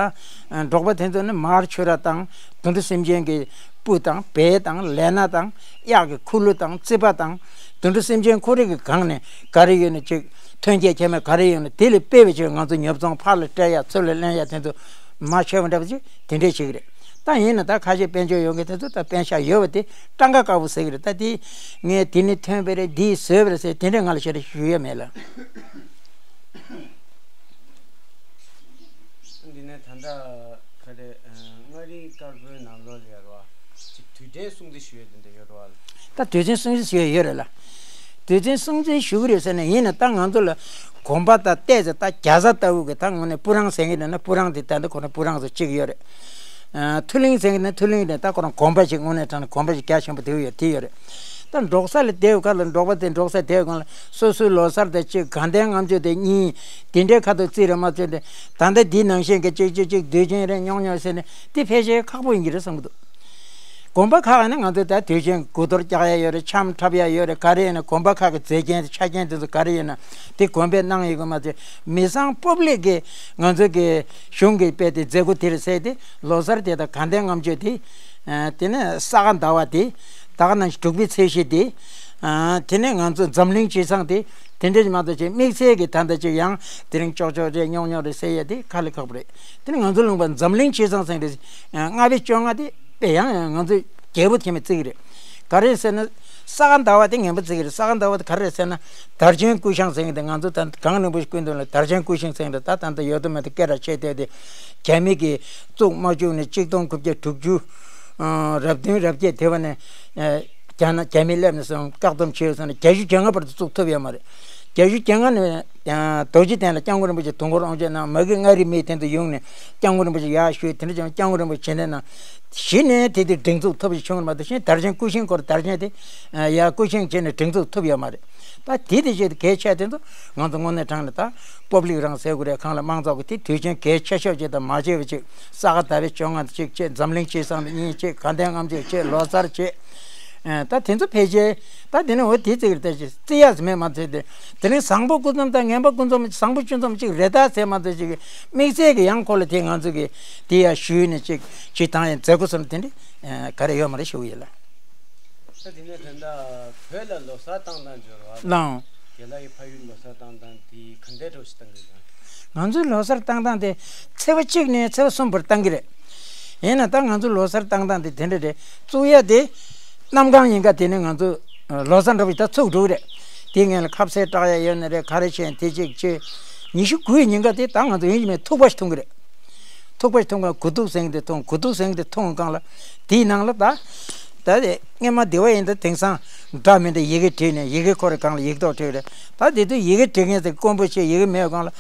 འབྲོག་པ་དེ་ཚོ་ནི་མར་ཆུ་ར་དང་དུད་འགྲོ་སེམས་ཅན་གྱི་སྤུ་དང་བལ་དང་ལས་སྣ་དང་གཡག་གི་ཁུ་ལུ་དང་རྩིད་པ་དང་དུད་འགྲོ་སེམས་ཅན་ཁོ་རང་གི་སྒང་ནས་ག་རེ་ཡོད་ན་ཅིག་ཐོན་སྐྱེད་ཁྱད་མེད་ག་རེ་ཡོད་ན་དེ་ལས་སྤེལ་བའི་ཕྱིར་ང་ཚོ་ཉོ་ཚོང་ཕར་ལ་སྤྲད་ཡ་ཚུར་ལ་ལེན་ཡ་དེ་ཚོ་མ་ཆེ་བ་འདྲ་བ་ཅིག་དེ་འདྲས་ཞིག་རེད། ད་ཡིན་ན་ད་ཁ་ཤས་དཔལ་འབྱོར་ཡོད་མཁན་དེ་ཚོ་ད་པད་ཤག་ཡོད་པ་དེ་ཊང་ཀ་དཀར་པོ་ཟེར་གི་རེད། ད་དེ་ངས་དེ་ནི་ཐོན་པ་རེད། འདིས་བཟོས་པ་རེད་ཟེར་དེ་འདྲས་ང་ལ་ཞེ་དྲག་ཞུ་ཡ་མེད་ལ། འདི་ནས་ད་ལྟ་ག་རེ་མངའ་རིས་དཀར་པོའི་ནང་ལོགས་ལ་ཡོད་རེད་བ། ཅིག་དུས་དྲན་སྲུང་བརྩི་ཞུ་ཡས་དེ་འདྲ་ཡོད་རེད་བ། ད་དུས་དྲན་སྲུང་བརྩི་ཞུ་ཡས་ཡོད་རེད་ལ། དུས་དྲན་སྲུང་བརྩི་ཞུ་གི་རེད་ཟེར་ན་ཡིན་ན་ད་ང་ཚོ་ལ་དགོན་པ་དང་བལྟས་ཚེ་ད་རྒྱ་བཟའ་ལྟ་བུ་གི་ད་དངོས་གནས་སྤུ་རངས་ཟེར་གི་རེད་ན་སྤུ་རངས་དེ་ད་ལྟ་ཁོ་རང་སྤུ་རངས་སུ་གཅིག་ཡོད་རེད། མཐོ་གླིང་ཟེར་གི་ན་མཐོ་གླིང་རེད། ད་ཁོ་རང་དགོན་པ་ཞིག་དངོས་གནས་དྲང་ནས་དགོན་པ་ཞིག་རྒྱ་ཆེན་པོ་དེ་ཡོད་དེ་ཡོད་རེད། ད་འབྲོག་ས་ལ་བསྡད་ཡོད་ཁ་ལ་འབྲོག་པ་དེ་འབྲོག་ས་བསྡད་ཡོད་གང་ལ་སོ་སོའི་ལོ་གསར་དང་གཅིག་དགའ་ལྡན་ལྔ་མཆོད་དེ་གཉིས་དེ་འདྲའི་ཁ་ཐུག་རྩིས་རེད་མ་ཚོད་དེ། ད་ལྟ་འདི་ནང་བཞིན་གི་གཅིག་གཅིག་གཅིག་དུས་ཆེན་རེད་ཉོག་ཉོག་ཟེར་ནས་དེ་ཕལ་ཆེར་ཁག་པོ་ཡིན་གྱི་རེད་བསམ་གི་འདུག་དགོན་པ་ཁག་ནི་ང་ཚོས་ད་དུས་ཆེན་དགུ་གཏོར་རྒྱག་ཡ་ཡོད་རེད། འཆམ་འཁྲབ་ཡ་ཡོད་རེད། ག་རེ་ཡིན་ན་དགོན་པ་ཁག་གི་མཛད་འཆར་ཆ་རྐྱེན་དེ་ཚོ་ག་རེ་ཡིན་ན་དེ་དགོན་པས་གནང་ཡོད་གི་མ་ཚད་མི་ཚང་པབ་ལིག་གི་ང་ཚོ་གི་གཞུང་གི་དཔེ་དེ་མཛད་སྒོ་དེ་རེད་ཟེར་ཏེ་ལོ་གསར་དེ་དང་དགའ་ལྡན་ལྔ་མཆོད་དེ། ཨ་དེ་ནས་ས་ག་ཟླ་བ་དེ། ད་ག་ནང་བཞིན་དྲུག་པའི་ཚེས་བཞི་དེ། ཨ་དེ་ནས་ང་ཚོ་འཛམ་གླིང་སྤྱི་བསང་དེ། དེ་འདྲ་ཞིག་མ་གཏོགས་ཅིག་དམིགས་བསལ་གྱི་ད་ལྟ་ཅིག་ཡང་དེ་རིང་ཅོག་ཅོག་རེད་ཉོག་ཉོག་རེད་ཟེར་ཡ་དེ་ཁག་ལས་ཁག་པོ་རེད། དེ་ནི་ང་ཚོ་ལུང་པ་འཛམ་གླིང་སྤྱི་བསང་ཟེར་རེད། ལྔ་པའི་བཅོ་ལྔ་དེ་དཔེ་ཡང་ང་ཚོ་རྒྱལ་པོ་ཐེ་མི་བརྩི་གི་རེད། ག་རེ་ཟེར་ན། ས་ག་ཟླ་བ་དེ་ངན་པ་བརྩི་གི་རེད། ས་ག་ཟླ་བ་དེ་ག་རེ་རེད་ཟེར་ན། དར་ཆེན་སྐུ་བཞེངས་ཟེར་གི་འདུག་ང་ཚོ་ད་གངས་རིན་པོ་ཆེ་སྐུ་མདུན་ལ་དར་ཆེན་སྐུ་བཞེངས་ཟེར་གི་འདུག་ད་ད་ལྟ་ཡོད་དུ་མེད་དུ་སྐད་གྲགས་ཆེ་བསྡད་དེ། རྒྱ་མི་གིས་བཙུགས་མ་བཅུག་ནས་གཅིག་སྟོང་དགུ་བརྒྱ་དྲུག་ཅུ་རབ་བདུན་རབ་བརྒྱད་དེ་བ་ནས་རྒྱ་ནག་རྒྱ་མི་སླེབས་ནས་བཟུང་བཀག་སྡོམ་བྱས་ཡོད་ཟེར་ན་བརྒྱད་ཅུ་གྱ་ལྔ་བར་དུ་བཙུགས་ཐུབ་ཡོད་མ་རེད། བརྒྱད་ཅུ་གྱ་ལྔ་ནས་རྡོ་རྗེ་གདན་ལ་སྐྱབས་མགོན་རིན་པོ་ཆེ་དུས་འཁོར་དབང་ཆེན་གནང་། མ་གི་མངའ་རིས་མི་དེ་ཚོ་ཡོང་ནས་སྐྱབས་མགོན་རིན་པོ་ཆེ་ཡར་བཞུགས། དེ་འདྲ་བྱས་ན་སྐྱབས་མགོན་རིན་པོ་ཆེ་ནས་གནང་། གཞི་ནས་དེ་དུས་སྒྲིག་འཛུགས་ཐུབ་ཅིག་བྱུང་བ་མ་གཏོགས་གཞན་དར་ཆེན་སྐུ་བཞེངས་སྐོར་དར་ཆེན་དེ་ཡར་སྐུ་བཞེངས་བྱས་ནས་སྒྲིག་འཛུགས་ཐུབ་ཡོད་མ་རེད། ད་དེ་དེ་བྱས་ཏེ་གལ་ཆེ་དེ་ཚོ་ང་ཚོ་དངོས་གནས་དྲང་ནས་ད་པབ་ལིག་རང་ཟེར་དགོས་རེད། གང་ལ་མང་ཚོགས་ཀྱི་དེ་དུས་ཆེན་གལ་ཆེ་ཤོས་ཅིག་དང་མ་བརྗེད་པ་ཅིག་ས་ག་ཟླ་བའི་བཅོ་ལྔ་གཅིག་བྱས། འཛམ་གླིང་སྤྱི་བསང་གཉིས་བྱས། དགའ་ལྡན་ལྔ་མཆོད་བྱས། ལོ་གསར་བྱས། ད་དེ་ཚོ་ཕལ་ཆེར་ད་དེ་ནས་འོ་དེ་བརྩི་གི་རེད། ད་བརྩི་ཡག་ཟེར་མེད་མ་ཚད་དེ་དེ་རིང་བཟང་པོ་སྐུ་མཚམས་དང་ངན་པ་སྐུ་མཚམས་བཟང་པོ་སྐུ་མཚམས་གཅིག་རེད་ད་ཟེར་མ་ཚད་ཅིག་དམིགས་བསལ་གྱི་ཡང་ཁོ་ལ་དེ་ང་ཚོ་གི་དེ་ཡ་ཞུས་ནས་ཅིག་ཅིག་བཏང་ཡ་མཛད་སྒོ་སོགས་དེ་འདྲ་ག་རེ་ཡོད་མ་རེད་ཞུ་གི་ཡོད་ལ། ད་དེ་ནས་ད་ལྟ་བོད་ལ་ལོ་གསར་བཏང་སྟངས་འབྱོར་བ་ལའང་། རྒན་ལགས་ཀྱི་ཕ་ཡུལ་ལོ་གསར་བཏང་སྟངས་དེ་ག་འདྲའི་འདྲ་བོ་ཞིག་བཏང་གི་ཡོད། ང་ཚོའི་ལོ་གསར་བཏང་སྟངས་དེ་ཚེས་པ་གཅིག་ནས་ཚེས་པ་གསུམ་བར་བཏང་གི་རེད། ཡིན་ན་ད་ང་ཚོའི་ལོ་གསར་བཏང་སྟངས་དེ་དེ་འདྲ་རེད། བཙུགས་ཡ་དེ་གནམ་གང་ཡིན་ག་དེ་ནས་ང་ཚོ་ལོ་གསར་འདྲ་བོ་ཞིག་ད་ཚུགས་འགྲོ་གི་རེད། དེའི་སྔོན་ལ་ཁ་ཟས་སྐྲག་ཡ་ཡོད་ན་རེད། ག་རེ་བྱས་ན་དེ་གཅིག་བྱས། ཉི་ཤུ་དགུའི་ཉིན་ཀ་དེ་ད་ང་ཚོ་ཡིན་གཅིག་མིན་ཐུག་པ་ཞིག་འཐུང་གི་རེད། ཐུག་པ་ཞིག་འཐུང་ག་དགུ་ཐུག་ཟེར་མཁན་དེ་འཐུང་། དགུ་ཐུག་ཟེར་མཁན་དེ་འཐུང་སྒང་ལ་དེའི་ནང་ལ་ད། ད་དེ་སྔས་མ་དེ་བ་ཡིན་ད་དེང་སང་འདྲ་མི་འདྲ་ཡི་གེ་བྲིས་ནས་ཡི་གེ་ཁོ་རའི་སྒང་ལ་ཡིག་ཐོག་བྲིས་རེད། ད་དེ་དུས་ཡི་གེ་བྲིས་མཁན་ཟེར་དཀོན་པོ་ཆེ་ཡི་གེ་མེད་སྒང་ལ་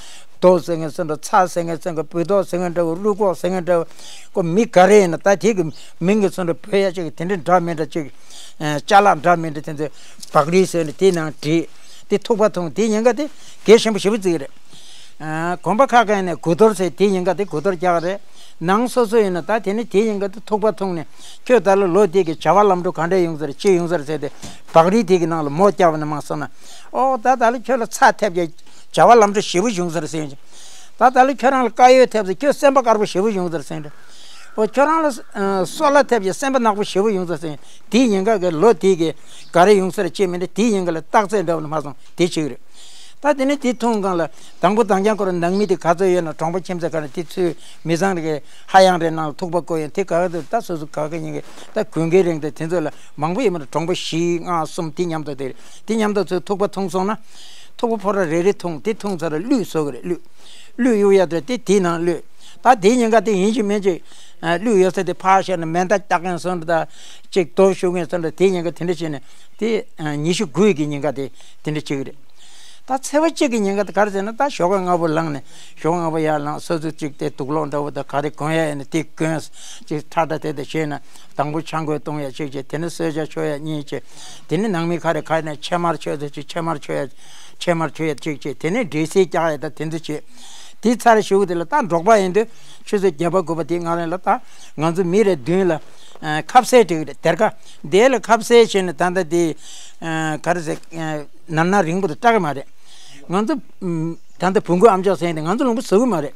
རྡོ་ཟེར་མཁན་ཚོ་འདྲ། ཚ་ཟེར་མཁན་ཚོ་འདྲ། སྦུལ་རྡོག་ཟེར་མཁན་འདྲ་བོ། རླུད་ཁོག་ཟེར་མཁན་འདྲ་བོ། ཁོ་མི་ག་རེ་ཡིན་ན་ད་དེ་གི་མིང་གི་ཚོ་འདྲ་བོད་ཡ་གཅིག་གི་དེ་འདྲ་འདྲ་མི་འདྲ་གཅིག་ཅ་ལག་འདྲ་མི་འདྲ་དེ་ཚོ་བག་རིལ་ཟེར་ནས་དེའི་ནང་བྲིས། དེ་ཐུག་པ་འཐུང་། དེའི་ཉེན་ཁ་དེ་གལ་ཆེན་པོ་ཞེ་པོ་བརྩི་གི་རེད། ཨ། གོམ་པ་ཁ་ཁ་ཡིན་ནས་དགུ་གཏོར་ཟེར་དེའི་ཉེན་ཁ་དེ་དགུ་གཏོར་རྒྱག་གི་རེད། ནང་སོ་སོ་ཡིན་ན་ད་དེ་ནི་དེའི་ཉེན་ཁ་དེ་ཐུག་པ་འཐུང་ནས་ཁྱོད་ད་ལོ་ལོ་དེ་གི་བྱ་བ་ལམ་འགྲོ་ག་འདྲ་ཡོང་ས་རེད། ཅི་ཡོང་ས་རེད་ཟེར་ཏེ་བག་རིལ་དེ་གི་ནང་ལ་མོ་བརྒྱབ་ནས་མ་སོང་ན། ཨོ་ད་ད་ལོ་ཁྱོད་ལ་ཚ་ཐེབས་ཀྱི་བྱ་བ་ལམ་འགྲོ་ཞེ་པོ་བྱུང་ས་རེད་ཟེར་ཡོང་། ད་ད་ལོ་ཁྱོད་རང་ལ་དཀར་ཡོལ་ཐེབས་ཟེར། ཁྱོད་སེམས་པ་དཀར་པོ་ཞེ་པོ་བྱུང་ས་རེད་ཟེར་འདྲ། ཨོ་ཁྱོད་རང་ལ་ཨ་སོལ་ལ་ཐེབས་ཀྱི་སེམས་པ་ནག་པོ་ཞེ་པོ་ཡོང་ས་ཟེར། དེའི་ཉེན་ཁ་གི་ལོ་དེ་གི་ག་རེ་ཡོང་ས་རེད་ཅེས་མི་འདྲ། དེའི་ཉེན་ཁ་ལ་རྟགས་ཚད་འདྲ་བོ་ནི་མ་སོང་དེ་བྱེད་ཀྱི་རེད། ད་དེ་ནས་དེ་འཐུང་སྒང་ལ་དང་པོ་དང་རྐྱང་ཁོ་རང་ནང་མི་དེ་ག་ཚོད་ཡོད་ན། གྲོང་པ་ཁྱིམ་མཚེས་ག་རེ་དེ་ཚོས་མི་ཚང་རེ་གི་ཧ་ཡང་རེ་ནང་ལ་ཐུག་པ་བསྐོལ་ཡོང་། དེ་ག་ག་ཚོད་ད་སོ་སོ་ག་ག་ཉིན་གི་ད་དགུན་ཁའི་རིང་དེ་དེ་ཚོ་ལ་མང་པོ་ཡོད་མ་རེད། གྲོང་པ་བཞི་ལྔ་གསུམ་དེ་མཉམ་དུ་དེ་རེད། དེ་མཉམ་དུ་ཚོས་ཐུག་པ་འཐུང་སོང་ན། ཐུག་པ་ཕོ་ར་རེ་རེ་འཐུང་། དེ་འཐུང་ཚར་ལ་གླུད་བཟོ་གི་རེད། གླུད། གླུད་གཡུག་ཡ་དེ་དེ་དེའི་ནང་གླུད། ད་དེའི་ཉེན་ཁ་དེ་ཡིན་གཅིག་མིན་གཅིག་ཨ་གླུད་ཡོད་ས་དེ་ཕར་བཞག་ནས་མེ་མདའ་རྒྱག་མཁན་སོང་འདྲ། ད་གཅིག་རྡོ་གཞུ་མཁན་སོང་འདྲ། དེའི་ཉེན་ཁ་དེ་འདྲ་བྱས་ནས་དེ་ཨ་ཉི་ཤུ་དགུ་ཡི་གི་ཉེན་ཁ་དེ་དེ་འདྲ་བྱེད་ཀྱི་རེད། ད་ཚེས་པ་གཅིག་གི་ཉེན་ཁ་དེ་ག་རེ་ཟེར་ན། ད་ཞོགས་ཀ་སྔ་པོ་ལངས་ནས་ཞོགས་སྔ་པོ་ཡར་ལངས། སོ་སོ་གཅིག་དེ་དུག་ལོག་འདྲ་བོ་དང་ག་རེ་གོན་ཡ་ཡིན་ན་དེ་གོན། གཅིག་ཁྲ་ཁྲ་དེ་དེ་བྱས་ན་དང་པོ་ཆང་གོས་བཏུང་ཡ་གཅིག་བྱས། དེ་ནས་གསོལ་ཇ་མཆོད་ཡ་གཉིས་བྱས། དེ་ནས་ནང་མི་ག་རེ་ག་རེ་ན་ཕྱེ་མར་མཆོད་ཚོ་གཅིག་ཕྱེ་མར་མཆོད་ཡ། ཕྱེ་མར་མཆོད་ཡ་གཅིག་བྱས། དེ་ནས་འབྲས་སིལ་རྒྱག་ཡ་ད་དེ་ཚོ་བྱས། དེའི་ཚར་གཞུག་དེ་ལ་ད་འབྲོག་པ་ཡིན་དུས་ཆུ་ཚོད་བརྒྱད་པ་དགུ་པ་དེའི་སྔ་རོལ་ལ་ད་ང་ཚོ་མི་རེ་བདུན་ལ་ཨ་ཁ་ཟས་སྤྲད་ཀྱི་རེད། སྡེར་ཁ་དེ་ལ་ཁ་ཟས་བྱས་ནས་ད་ལྟ་དེ་ཨ་ག་རེ་ཟེར། ཨ་ནར་ནར་རིང་པོ་དེ་སྐྲག་གི་མ་རེད། ང་ཚོ་ཨམ་ད་ལྟ་བོང་གུ་ཨམ་ཅོག་ཟེར་དེ་ང་ཚོ་ལུང་པ་ཟ་གི་མ་རེད།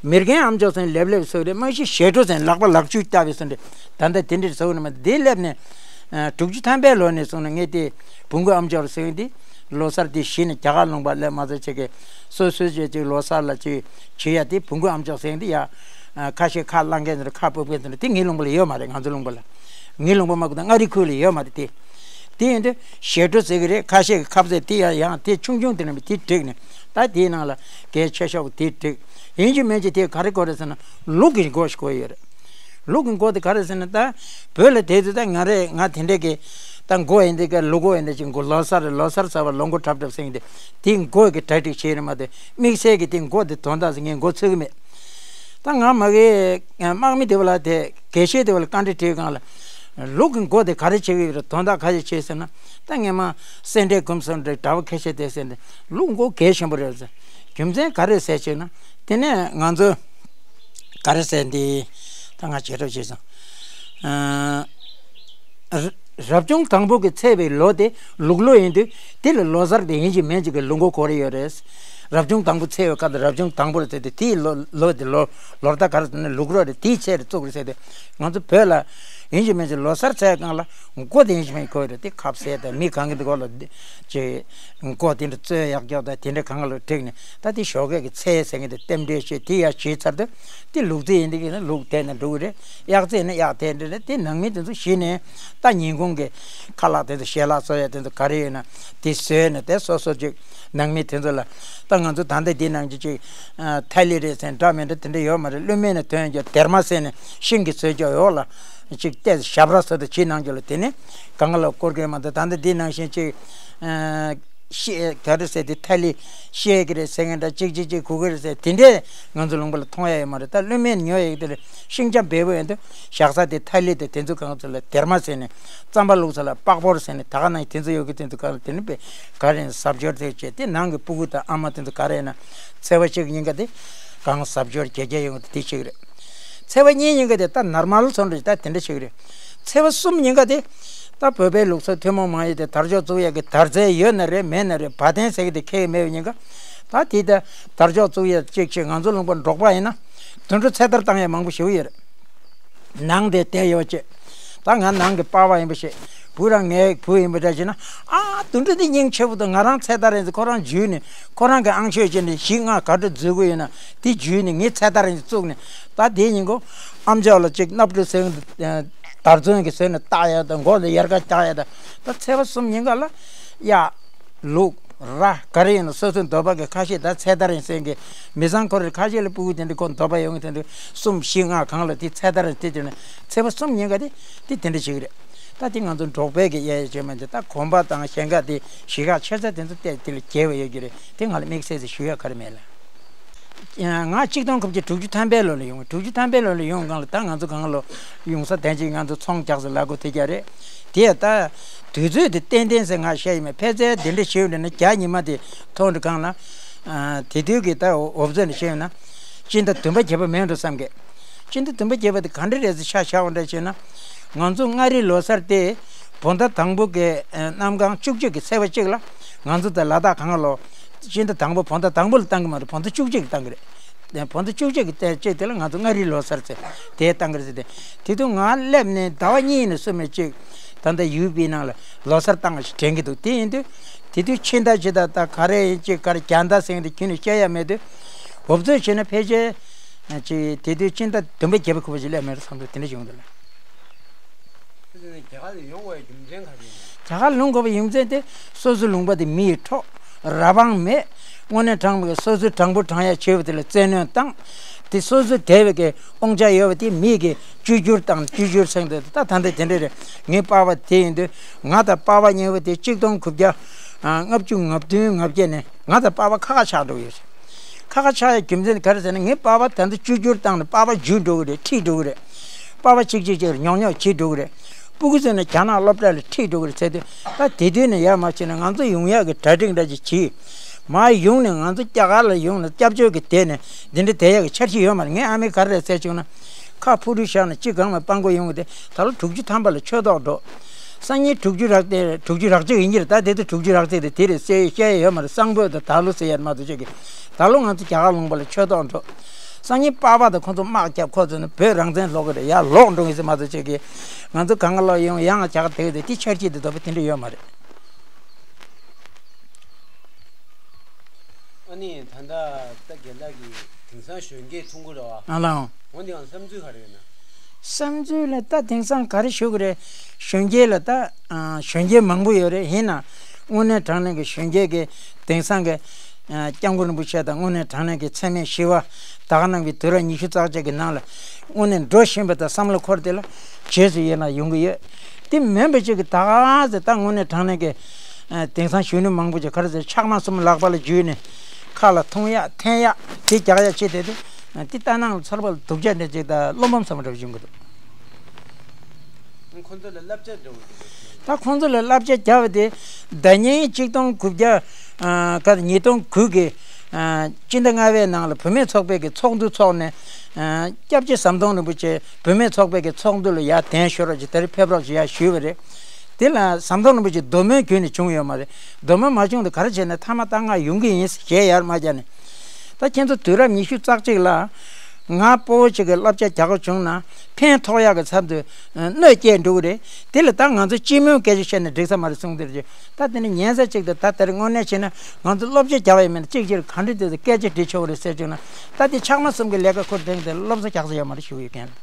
མེར་གན་ཨམ་ཅོག་ཟེར་ལེབ་ལེབ་ཟ་གི་རེད། མ་གཞི་ཞལ་དྲོ་ཟེར་ལག་པ་ལག་འཇུ་བཏབ་པའི་ཟེར་འདྲ། ད་ལྟ་དེ་འདྲ་ཟ་གི་ནི་མ་རེད། དེ་སླེབས་ནས་ཨ་དྲུག་ཅུ་ཐམ་པའི་ལོ་ནས་བཟུང་ནས་ངས་དེ་བོང་གུ་ཨམ་ཅོག་ཟེར་དེ། ལོ་གསར་དེ་གཞི་ནས་རྒྱ་གར་ལུང་པ་སླེབས་མ་ཚད་ཅིག་གི་སོ་སོའི་ཅིག་ཅིག་ལོ་གསར་ལ་ཅིག་བྱེད་ཡ་དེ་བོང་གུ་ཨམ་ཅོག་ཟེར་དེ་ཡ། ཨ་ཁ་ཤས་ཁ་བླངས་མཁན་ཚོ་ཁ་ཕབ་མཁན་ཚོ་དེ་ངའི་ལུང་པ་ལ་ཡོད་མ་རེད། ང་ཚོའི་ལུང་པ་ལ། ངའི་ལུང་པ་མ་གོ་ད་མངའ་རིས་ཁུལ་ལ་ཡོད་མ་རེད་དེ། དེ་ཡིན་དུས་ཞལ་དྲོ་ཟེར་གི་རེད། ཁ་ཤས་ཀྱི་ཁ་ཟས་དེ་ཡ་ཡང་དེ་ཆུང་ཆུང་དེ་ནས་དེ་བསྒྲིགས་ནས་ད་དེའི་ནང་ལ་གལ་ཆེ་ཤོས་དེ་བསྒྲིགས། ཡིན་གཅིག་མིན་གཅིག་དེ་ག་རེ་དགོས་རེད་ཟེར་ན་ལུག་གི་མགོ་ཞིག་དགོས་ཡོད་རེད། ལུག་གི་མགོ་དེ་ག་རེ་ཟེར་ན་ད་བོད་ལ་དེ་དུས་ད་ང་རེ་ང་དེ་འདྲས་ཀྱི་ད་མགོ་ཡིན་དེ་ག་ལུག་མགོ་ཡིན་དེ་ཅིག་མགོ་ལོ་གསར་ལོ་གསར་ཟེར་བ་ལོ་མགོ་འཁྲབ་འཁྲབ་ཟེར་གི་དེ་དེ་མགོ་གི་གྲ་སྒྲིག་བྱས་རེད་མ་གཏོགས་དམིགས་བསལ་གྱི་དེ་མགོ་དེ་དོན་དག་ཟེར་ངས་མགོ་ཚོས་གི་མེད། ད་ང་མ་གི་དམག་མི་དེ་བ་ལ་དེ་དགེ་བཤེས་དེ་བ་ལ་བཀའ་འདྲི་དྲིས་སྒང་ལ་ལུག་གི་མགོ་དེ་ག་རེ་བྱེད་གི་ཡོད་རེད། དོན་དག་ག་རེ་བྱེད་ཟེར་ན་ད་ངས་མ་སེ་འབྲས་སྐོམ་སོང་འདྲ་གྲྭ་བ་ཁ་ཤས་དེ་ཟེར་འདྲ་ལུག་མགོ་གལ་ཆེན་པོ་རེད་ཟེར། རྒྱུ་མཚན་ག་རེ་ཟེར་བྱས་ན་དེ་ནས་ང་ཚོ་ག་རེ་ཟེར་འདི་ད་ང་བྱེད་གྲབས་བྱས་སོང་། ཨ་རབ་བྱུང་དང་པོ་གི་ཚེས་པའི་ལོ་དེ་ལུག་ལོ་ཡིན་དུས་དེ་ལ་ལོ་གསར་དེ་ཡིན་གཅིག་མིན་གཅིག་གི་ལུག་མགོ་དགོས་ཀྱི་ཡོད་རེད། རབ་བྱུང་དང་པོ་ཚེས་པའི་སྐབས་དེ་རབ་བྱུང་དང་པོ་རེད་ཟེར་དུས་དེའི་ལོ་ལོ་དེ་ལོ་ལོ་ཟླ་ག་རེ་ཟེར་ན་ལུག་རོ་རེད། དེའི་ཚེས་རེད་བཙུགས་རེད་ཟེར་དུས་ང་ཚོ་བོད་ལ་ཡིན་གཅིག་མིན་གཅིག་ལོ་གསར་ཚེས་སྒང་ལ་མགོ་དེ་ཡིན་གཅིག་མིན་གཅིག་དགོས་ཀྱི་རེད། དེ་ཁ་ཟས་དང་མི་གང་གི་འདི་སྐོར་ལ་ཅིག་མགོ་དེ་འདྲ་བཙོས་ཡག་ཡོག་དང་དེ་འདྲ་གང་ག་ལ་བསྒྲིགས་ནས་ད་དེ་ཞོགས་ཀས་ཀྱི་ཚེས་ཟེར་མཁན་དེ་རྟེན་འབྲེལ་བྱས་དེ་ཡར་བྱས་ཚར་དུས་དེ་ལུག་རྫི་ཡིན་དེ་གི་ན་ལུག་དེ་ནས་འགྲོ་གི་རེད། གཡག་རྫི་ཡིན་ན་གཡག་དེ་འདྲ་རེད། དེ་ནང་མི་དེ་ཚོ་གཞི་ནས་ད་ཉིན་གུང་གི་ཁ་ལག་དེ་ཚོ་ཞལ་ལག་བཟོ་ཡ་དེ་ཚོ་ག་རེ་ཡོད་ན་དེ་བཟོས་ནས་དེ་སོ་སོ་ཅིག་ནང་མི་དེ་ཚོ་ལ་ད་ང་ཚོ་ད་ལྟ་འདི་ནང་གི་ཅིག་ཐ་ལི་རེད་ཟེར་འདྲ་མི་འདྲ་དེ་འདྲ་ཡོད་མ་རེད། ཀླུ་མེ་ནས་ཐོན་རྒྱུ་སྡེར་མ་ཟེར་ནས་ཤིང་གི་བཟོས་རྒྱུ་འོག་ལ་ཅིག་བལྟས་ཞབས་ར་ཟེར་དུ་ཕྱི་ནང་རྒྱུ་ལ་དེ་ནས་གང་ག་ལ་བསྐོར་གི་མ་འདུག་ད་ལྟ་འདི་ནང་བཞིན་ཅིག་ཤེས་ག་རེ་ཟེར་དེ་ཐ་ལི་ཤེས་ཀྱི་རེད་ཟེར་མཁན་འདྲ་ཅིག་ཅིག་ཅིག་གོ་གི་རེད་ཟེར་དེ་འདྲས་ང་ཚོ་ལུང་པ་ལ་མཐོང་ཡ་ཡོད་མ་རེད། ད་ཀླུ་མེ་ཉོ་ཡ་ཡོད་དེ་ལ་ཤིང་ཆ་འབེལ་པོ་ཡོད་འདུག་བཞག་ས་དེ་ཐ་ལི་དེ་དེ་ཚོ་གང་ཚོ་ལ་སྡེར་མ་ཟེར་ནས་རྩམ་པ་བླུགས་ས་ལ་པགས་ཕོར་ཟེར་ནས་ད་ག་ནང་དེ་ཚོ་ཡོད་གི་དེ་ཚོ་གང་དེ་ནི་པས་ག་རེ་ཟབ་སྦྱོར་དེ་བྱས་དེ་ནང་གི་སྤུ་གུ་དང་ཨ་མ་དེ་ཚོ་ག་རེ་ཡིན་ན་ཚེས་པ་གཅིག་ཉིན་ཀ་དེ་གང་ཟབ་སྦྱོར་རྒྱལ་རྒྱལ་ཡོང་གི་དེ་གཅིག་རེད། ཚེས་པ་གཉིས་ཉིན་ཀ་དེ་ད་ནར་མལ་ཚོ་འདྲ་ད་དེ་འདྲ་ཞིག་རེད། ཚེས་པ་གསུམ་ཉིན་ཀ་དེ་ད་བོད་པའི་ལུགས་སྲོལ་ཐུན་མོང་མ་ཡིན་ཏེ་དར་ལྕོག་བཙུགས་ཡག་གི་དར་རྩེ་ཡོད་ན་རེད་མེད་ན་རེད་བ་དན་ཟེར་གི་དེ་ཁེལ་གི་མེད་པའི་ཉིན་ཀ་ད་དེ་ད་དར་ལྕོག་བཙུགས་ཡག་གཅིག་བྱས་ང་ཚོ་ལུང་པ་འབྲོག་པ་ཡིན་ན་དུད་འགྲོ་ཚེ་ཐར་བཏང་ཡག་མང་པོ་ཞིག་ཡོད་རེད། ནང་དེ་བསྡད་ཡོད་ཅེས། ད་ང་ནང་གི་པ་ཕ་ཡིན་པ་ཞིག་བུ་རང་ངའི་བུ་ཡིན་པ་འདྲ་བྱས་ན་ཨ་དུད་འགྲོ་འདི་སྙིང་རྗེ་པོ་འདུག་ང་རང་ཚེ་ཐར་ཡིན་ཟེར་ཁོ་རང་འཇུས་ནས་ཁོ་རང་གི་ཨང་ཤོས་བྱས་ནས་གཞི་ང་ག་འདྲ་འཛུལ་གི་ཡོད་ན་དེ་འཇུས་ནས་ངའི་ཚེ་ཐར་ཡིན་ཟེར་བཙུགས་ནས་ད་དེ་ཉིན་གོ་ཨམ་ཅོག་ལ་ཅིག་སྣབས་ཕྲུག་ཟེར་དར་ཚོན་གྱི་ཟེར་ནས་བཏགས་ཡ་དང་མགོ་ལ་ཡར་ཀ་བཀྱག་ཡ་དང་ད་ཚེས་པ་གསུམ་ཉིན་ཀ་ལ་ཡ་ལུག་ར་ག་རེ་ཡིན་ན་སོ་སོའི་འདོད་པ་གི་ཁ་ཤས། ད་ཚེ་ཐར་ཡིན་ཟེར་མཁན་མི་ཚང་ཁོ་རེ་ཁ་ཤས་ལ་ཕྲུ་གུ་དེ་འདྲ་ཁོ་འདོད་པ་ཡོང་གི། དེ་འདྲ་གསུམ་བཞི་ལྔ་གང་ལ་དེ་ཚེ་ཐར་དེ་བྱས་ན་ཚེ་བ་གསུམ་ཉེན་ཁ་དེ་དེ་དེ་འདྲ་བྱེད་ཀྱི་རེད། ད་དེ་ང་ཚོ་འབྲོག་པའི་གི་གཡས་གཡས་བྱས་མ་འདི་ད་གོམ་པ་དང་ཞེང་ཁ་དེ་གཞིས་ཁག་ཆེ་ས་དེ་ཚོ་བལྟས་དེ་ལ་རྒྱལ་བ་ཡོད་ཀྱི་རེད། དེ་ང་ལ་དམིགས་བསལ་ཟེར་ཞུ་ཡ་ག་རེ་མེད་ལ། ང་གཅིག་སྟོང་དགུ་བརྒྱ་དྲུག་ཅུ་ཐམ་པའི་ལོ་ལ་ཡོང་། དྲུག་ཅུ་ཐམ་པའི་ལོ་ལ་ཡོང་སྒང་ལ་ད་ང་ཚོ་གང་ལོ་ཡོང་ས་དན་ཅིག་ང་ཚོ་ཚོང་རྒྱག་ས་ལ་སྒོ་དེ་རྒྱ་རེད། དེ་ཡ་ད་དུས་ཚོད་དེ་ཏན་ཏན་ཟེར་ང་བཤད་ཡི་མེད། ཕལ་ཆེར་འདི་འདྲ་ཞིག་འདྲ་ན་རྒྱ་ཉི་མ་དེ་ཐོག་འདྲ་གང་ལ་དེ་དུས་ཀྱི་ད་འོབ་ཚོད་འདྲ་བཤད་ཡོད་ན་སྤྱི་ཟླ་བདུན་པ་བརྒྱད་པ་མེད་འགྲོ་བསམ་གི། སྤྱི་ཟླ་བདུན་པ་བརྒྱད་པ་དེ་ག་འདྲ་རེད་ཟེར་ཆ་བཞག་པ་འདྲ་བྱས་ན། ང་ཚོ་མངའ་རིས་ལོ་གསར་དེ་བོད་ཟླ་དང་པོ་གི་གནམ་གང་བཅུ་གཅིག་གི་ཚེས་པ་གཅིག་ལ་ང་ཚོ་དེ་ལ་དྭགས་གང་ལོ་སྤྱི་ཟླ་དང་པོ་བོད་ཟླ་དང་པོ་ལ་བཏང་གི་མ་རེད། བོད་ཟླ་བཅུ་གཅིག་གི་བཏང་གི་རེད། བོད་ཟླ་བཅུ་གཅིག་གི་ཚེས་གཅིག་དེ་ལ་ང་ཚོ་མངའ་རིས་ལོ་གསར་ཟེར་དེ་བཏང་གི་རེད་ཟེར་ཏེ། དེ་དུས་ང་སླེབས་ནས་ཟླ་བ་གཉིས་ནས་སུ་མེད་ཅིག་ད་ལྟ་ཡུ་པི་ནང་ལ་ལོ་གསར་བཏང་བ་ཞིག་དྲན་གྱི་འདུག་དེ་ཡིན་དུས་དེ་དུས་ཕྱི་ཟླ་ཕྱི་ཟླ་ད་ག་རེ་ཡིན་ཅིག་ག་རེ་རྒྱ་ཟླ་ཟེར་མཁན་དེ་ཁྱོན་ནས་བཤད་ཡ་མེད་དུས། འོབ་ཚོད་བྱས་ན་ཕལ་ཆེར་ཅིག་དེ་དུས་ཕྱི་ཟླ་བདུན་པ་བརྒྱད་པ་ཁུ་བ་ཞིག་སླེབས་མེད་རེད་བསམ་འདུག་དེ་འདྲ་བྱུང་འདུག་ལ། རྒྱ་གར་ལ་ཡོང་དགོས་པའི་རྒྱུ་མཚན་ག་རེ་ཡིན། རྒྱ་གར་ལ་ཡོང་དགོས་པའི་རྒྱུ་མཚན་དེ་སོ་སོའི་ལུང་པ་དེ་མི་ཡི་འཕྲོག་ར་བང་མེད། དངོས་གནས་དྲང་པོའི་སོ་སོའི་དྲང་པོ་དྲང་ཡ་བྱས་པ་དེ་ལ་བཙན་གནོན་བཏང་། དེ་སོ་སོའི་དེ་བའི་གི་དབང་ཆ་ཡོད་པ་དེ་མི་གི་བཅོས་བསྒྱུར་བཏང་། བཅོས་བསྒྱུར་ཟེར་དེ་ད་ད་འདི་དེ་འདྲ་རེད། ངའི་པ་ཕ་དེ་ཡིན་དུས་ང་དང་པ་ཕ་གཉིས་པོ་དེ་གཅིག་སྟོང་དགུ་བརྒྱ་ལྔ་བཅུ་ང་བདུན་ང་བརྒྱད་ནས་ང་དང་པ་ཕ་ཁ་ཁ་ཆགས་འགྲོ་གི་ཡོད། ཁ་ཁ་ཆགས་ཡ་རྒྱུ་མཚན་ག་རེ་ཟེར་ན། ངའི་པ་ཕ་ད་ལྟ་བཅོས་བསྒྱུར་བཏང་ནས་པ་ཕ་འཇུས་འགྲོ་གི་རེད། ཁྲིད་འགྲོ་གི་རེད། པ་ཕ་གཅིག་གཅིག་གཅིག་ཉོག་ཉོག་བྱེད་འགྲོ་གི་རེད། སྤུ་གུ་ཚོ་ནི་རྒྱ་ནག་སློབ་གྲྭ་ལ་ཁྲིད་འགྲོ་གི་རེད་ཟེར་དུས། ད་དེ་དུས་ནས་ཡར་མར་བྱས་ནས་ང་ཚོ་ཡོང་ཡག་གི་གྲ་སྒྲིག་འདྲ་ཅིག་བྱེད། མར་ཡོང་ནས་ང་ཚོ་རྒྱ་གར་ལ་ཡོང་ནས་སྐྱབས་བཅོལ་གྱི་དེ་ནས་འདི་འདྲ་བསྡད་ཡག་གི་འཆར་གཞི་ཡོད་མ་རེད། ངའི་ཨ་མས་ག་རེ་ཟེར་བྱུང་ན། ཁ་ཕུ་རུ་བཞག་ནས་ཅི་གང་མ་སྤང་དགོས་ཡོང་གི་དེ། ད་ལོ་དྲུག་ཅུ་ཐམ་པ་ལ་ཆོས་ཐོག་འགྲོ། སང་ཉིན་དྲུག་ཅུ་རག་དེ་དྲུག་ཅུ་རག་གཅིག་ཡིན་གྱི་རེད། ད་དེ་དུས་དྲུག་ཅུ་རག་གཅིག་དེ་དེ་རེད་ཟེར་བཤད་ཡ་ཡོད་མ་རེད། སང་ཕོད་དང་ད་ལོ་ཟེར་ཡ་མ་གཏོགས་ཅིག་གི། ད་ལོ་ང་ཚོ་རྒྱ་གར་ལུང་པ་ལ་ཆོས་ཐོག་འགྲོ། སང་ཉིན་པ་ཕ་དང་ཁོ་ཚོ་དམག་རྒྱབ། ཁོ་ཚོ་ནི་བོད་རང་བཙན་སློག་གི་རེད། ཡར་ལོག་འགྲོ་གི་ཟེར་མ་གཏོགས་ཅིག་གི། ང་ཚོ་གང་ག་ལོག་ཡོང་ཡང་རྒྱ་གར་དེ་གི་དེ་དེ་འཆར་གཞི་དེ་ལྟ་བུ་དེ་འདྲ་ཡོད་མ་རེད། ཨ་ནི་ད་ལྟ་ད་རྒན་ལགས་ཀྱིས་དེང་སང་གཞོན་སྐྱེས་ཐུང་ཀུ་རེད་བ། ཨ་ལའང་། འོ་འདི་ཡང་བསམ་ཚུལ་ག་རེ་ཡོད་ན། བསམ་ཚུལ་ལ་ད་དེང་སང་ག་རེ་ཞུ་གི་རེད། གཞོན་སྐྱེས་ལ་ད་ཨ་གཞོན་སྐྱེས་མང་པོ་ཡོད་རེད། ཡིན་ན་དངོས་གནས་དྲང་གནས་ཀྱི་གཞོན་སྐྱེས་ཀྱི་དེང་སང་གི་ཨ་སྐྱབས་མགོན་རིན་པོ་ཆེ་དང་དངོས་གནས་དྲང་གནས་ཀྱི་འཚེ་མེད་ཞི་བ་ད་ག་ནང་གི་དུས་རབས་ཉི་ཤུ་རྩ་གཅིག་གི་ནང་ལ་དངོས་གནས་འགྲོ་བཞིན་པ་དང་བསམ་བློ་འཁོར་དེ་ལ་རྗེས་སུ་ཡི་རང་ཡོང་གི་ཡོད། དེ་མིན་པ་ཅིག་གི་ད་ག་ཟེ་ད་དངོས་གནས་དྲང་གནས་ཀྱི་ཨ་དེང་སང་གཞོན་ནུ་མང་པོ་ཅིག་ག་རེ་ཟེར་ཆག་མ་གསུམ་ལག་པ་ལ་འཇུས་ནས་ཁ་ལ་འཐུང་ཡག་འཐེན་ཡག་དེ་རྒྱག་ཡག་བྱེད་དེ་དུས་དེ་ལྟ་ན་ཚོར་བ་ལ་སྡུག་ཅག་འདྲ་ཅིག་དང་བློ་ཕམ་ཚ་པོ་འདྲ་པོ་ཡོང་གི་འདུག་ཁོང་ཚོ་ལ་བསླབ་བྱ་འདྲ་པོ་འདུག་ད་ཁོང་ཚོ་ལ་བསླབ་བྱ་རྒྱག་པ་དེ་ཟླ་ཉིན་གཅིག་སྟོང་དགུ་བརྒྱ་ཨ་ག་ཉིས་སྟོང་དགུ་གི་ཨ་སྤྱི་ཟླ་ལྔ་པའི་ནང་ལ་བུད་མེད་ཚོགས་པའི་གི་ཚོགས་འདུ་ཚོགས་ནས་ཨ་སྐྱབས་རྗེ་ཟམ་གདོང་རིན་པོ་ཆེ་བུད་མེད་ཚོགས་པའི་གི་ཚོགས་འདུ་ལ་ཡར་གདན་ཞུ་རོགས་ཅིག་དེ་རིང་ཕེབས་རོགས་ཅིག་ཡར་ཞུས་པ་རེད། དེ་ལ་ཟམ་གདོང་རིན་པོ་ཆེ་མདོ་སྨད་ཁུལ་ནས་བྱུང་ཡོད་མ་རེད། མདོ་སྨད་མ་བྱུང་དུས་ག་རེ་བྱས་ནས་མཐའ་མ་ད་ང་ཡོང་གི་ཡིན་ཞེས་ཡར་མར་བརྒྱབ་ནས། ད་ཁྱེད་ཚོ་དུས་རབས་ཉི་ཤུ་རྩ་གཅིག་ལ་ང་སྤོ་བོ་ཅིག་གི་བསླབ་བྱ་རྒྱག་དགོས་བྱུང་ན་ཕན་ཐོགས་ཡག་གི་ཚབ་ཏུ་གནོད་སྐྱེལ་འགྲོ་གི་རེད། དེ་ལ་ད་ང་ཚོ་སྤྱི་མོས་སྐད་ཆ་བཤད་ནས་འགྲིག་ས་མ་རེད་གསུངས། དེ་རེད། ད་དེ་ནི་ཉན་ས་ཅིག་དང་ད་དེར་དངོས་གནས་བྱས་ན་ང་ཚོ་བསླབ་བྱ་རྒྱག་པ་ཡིན་མིན་གཅིག་གཅིག་ག་འདྲ་དེ་ཚོ་སྐད་ཆ་འདྲི་ཆོག་གི་རེད་ཟེར་བྱུང་ན། ད་དེ་ཆག་མ་གསུམ་གི་ལས་ཀ་ཁུར་དེང་དེ་བསླབ་བྱ་རྒྱག་ས་ཡོད་མ་རེད་ཞུ་གི་ཡོད་མཁན།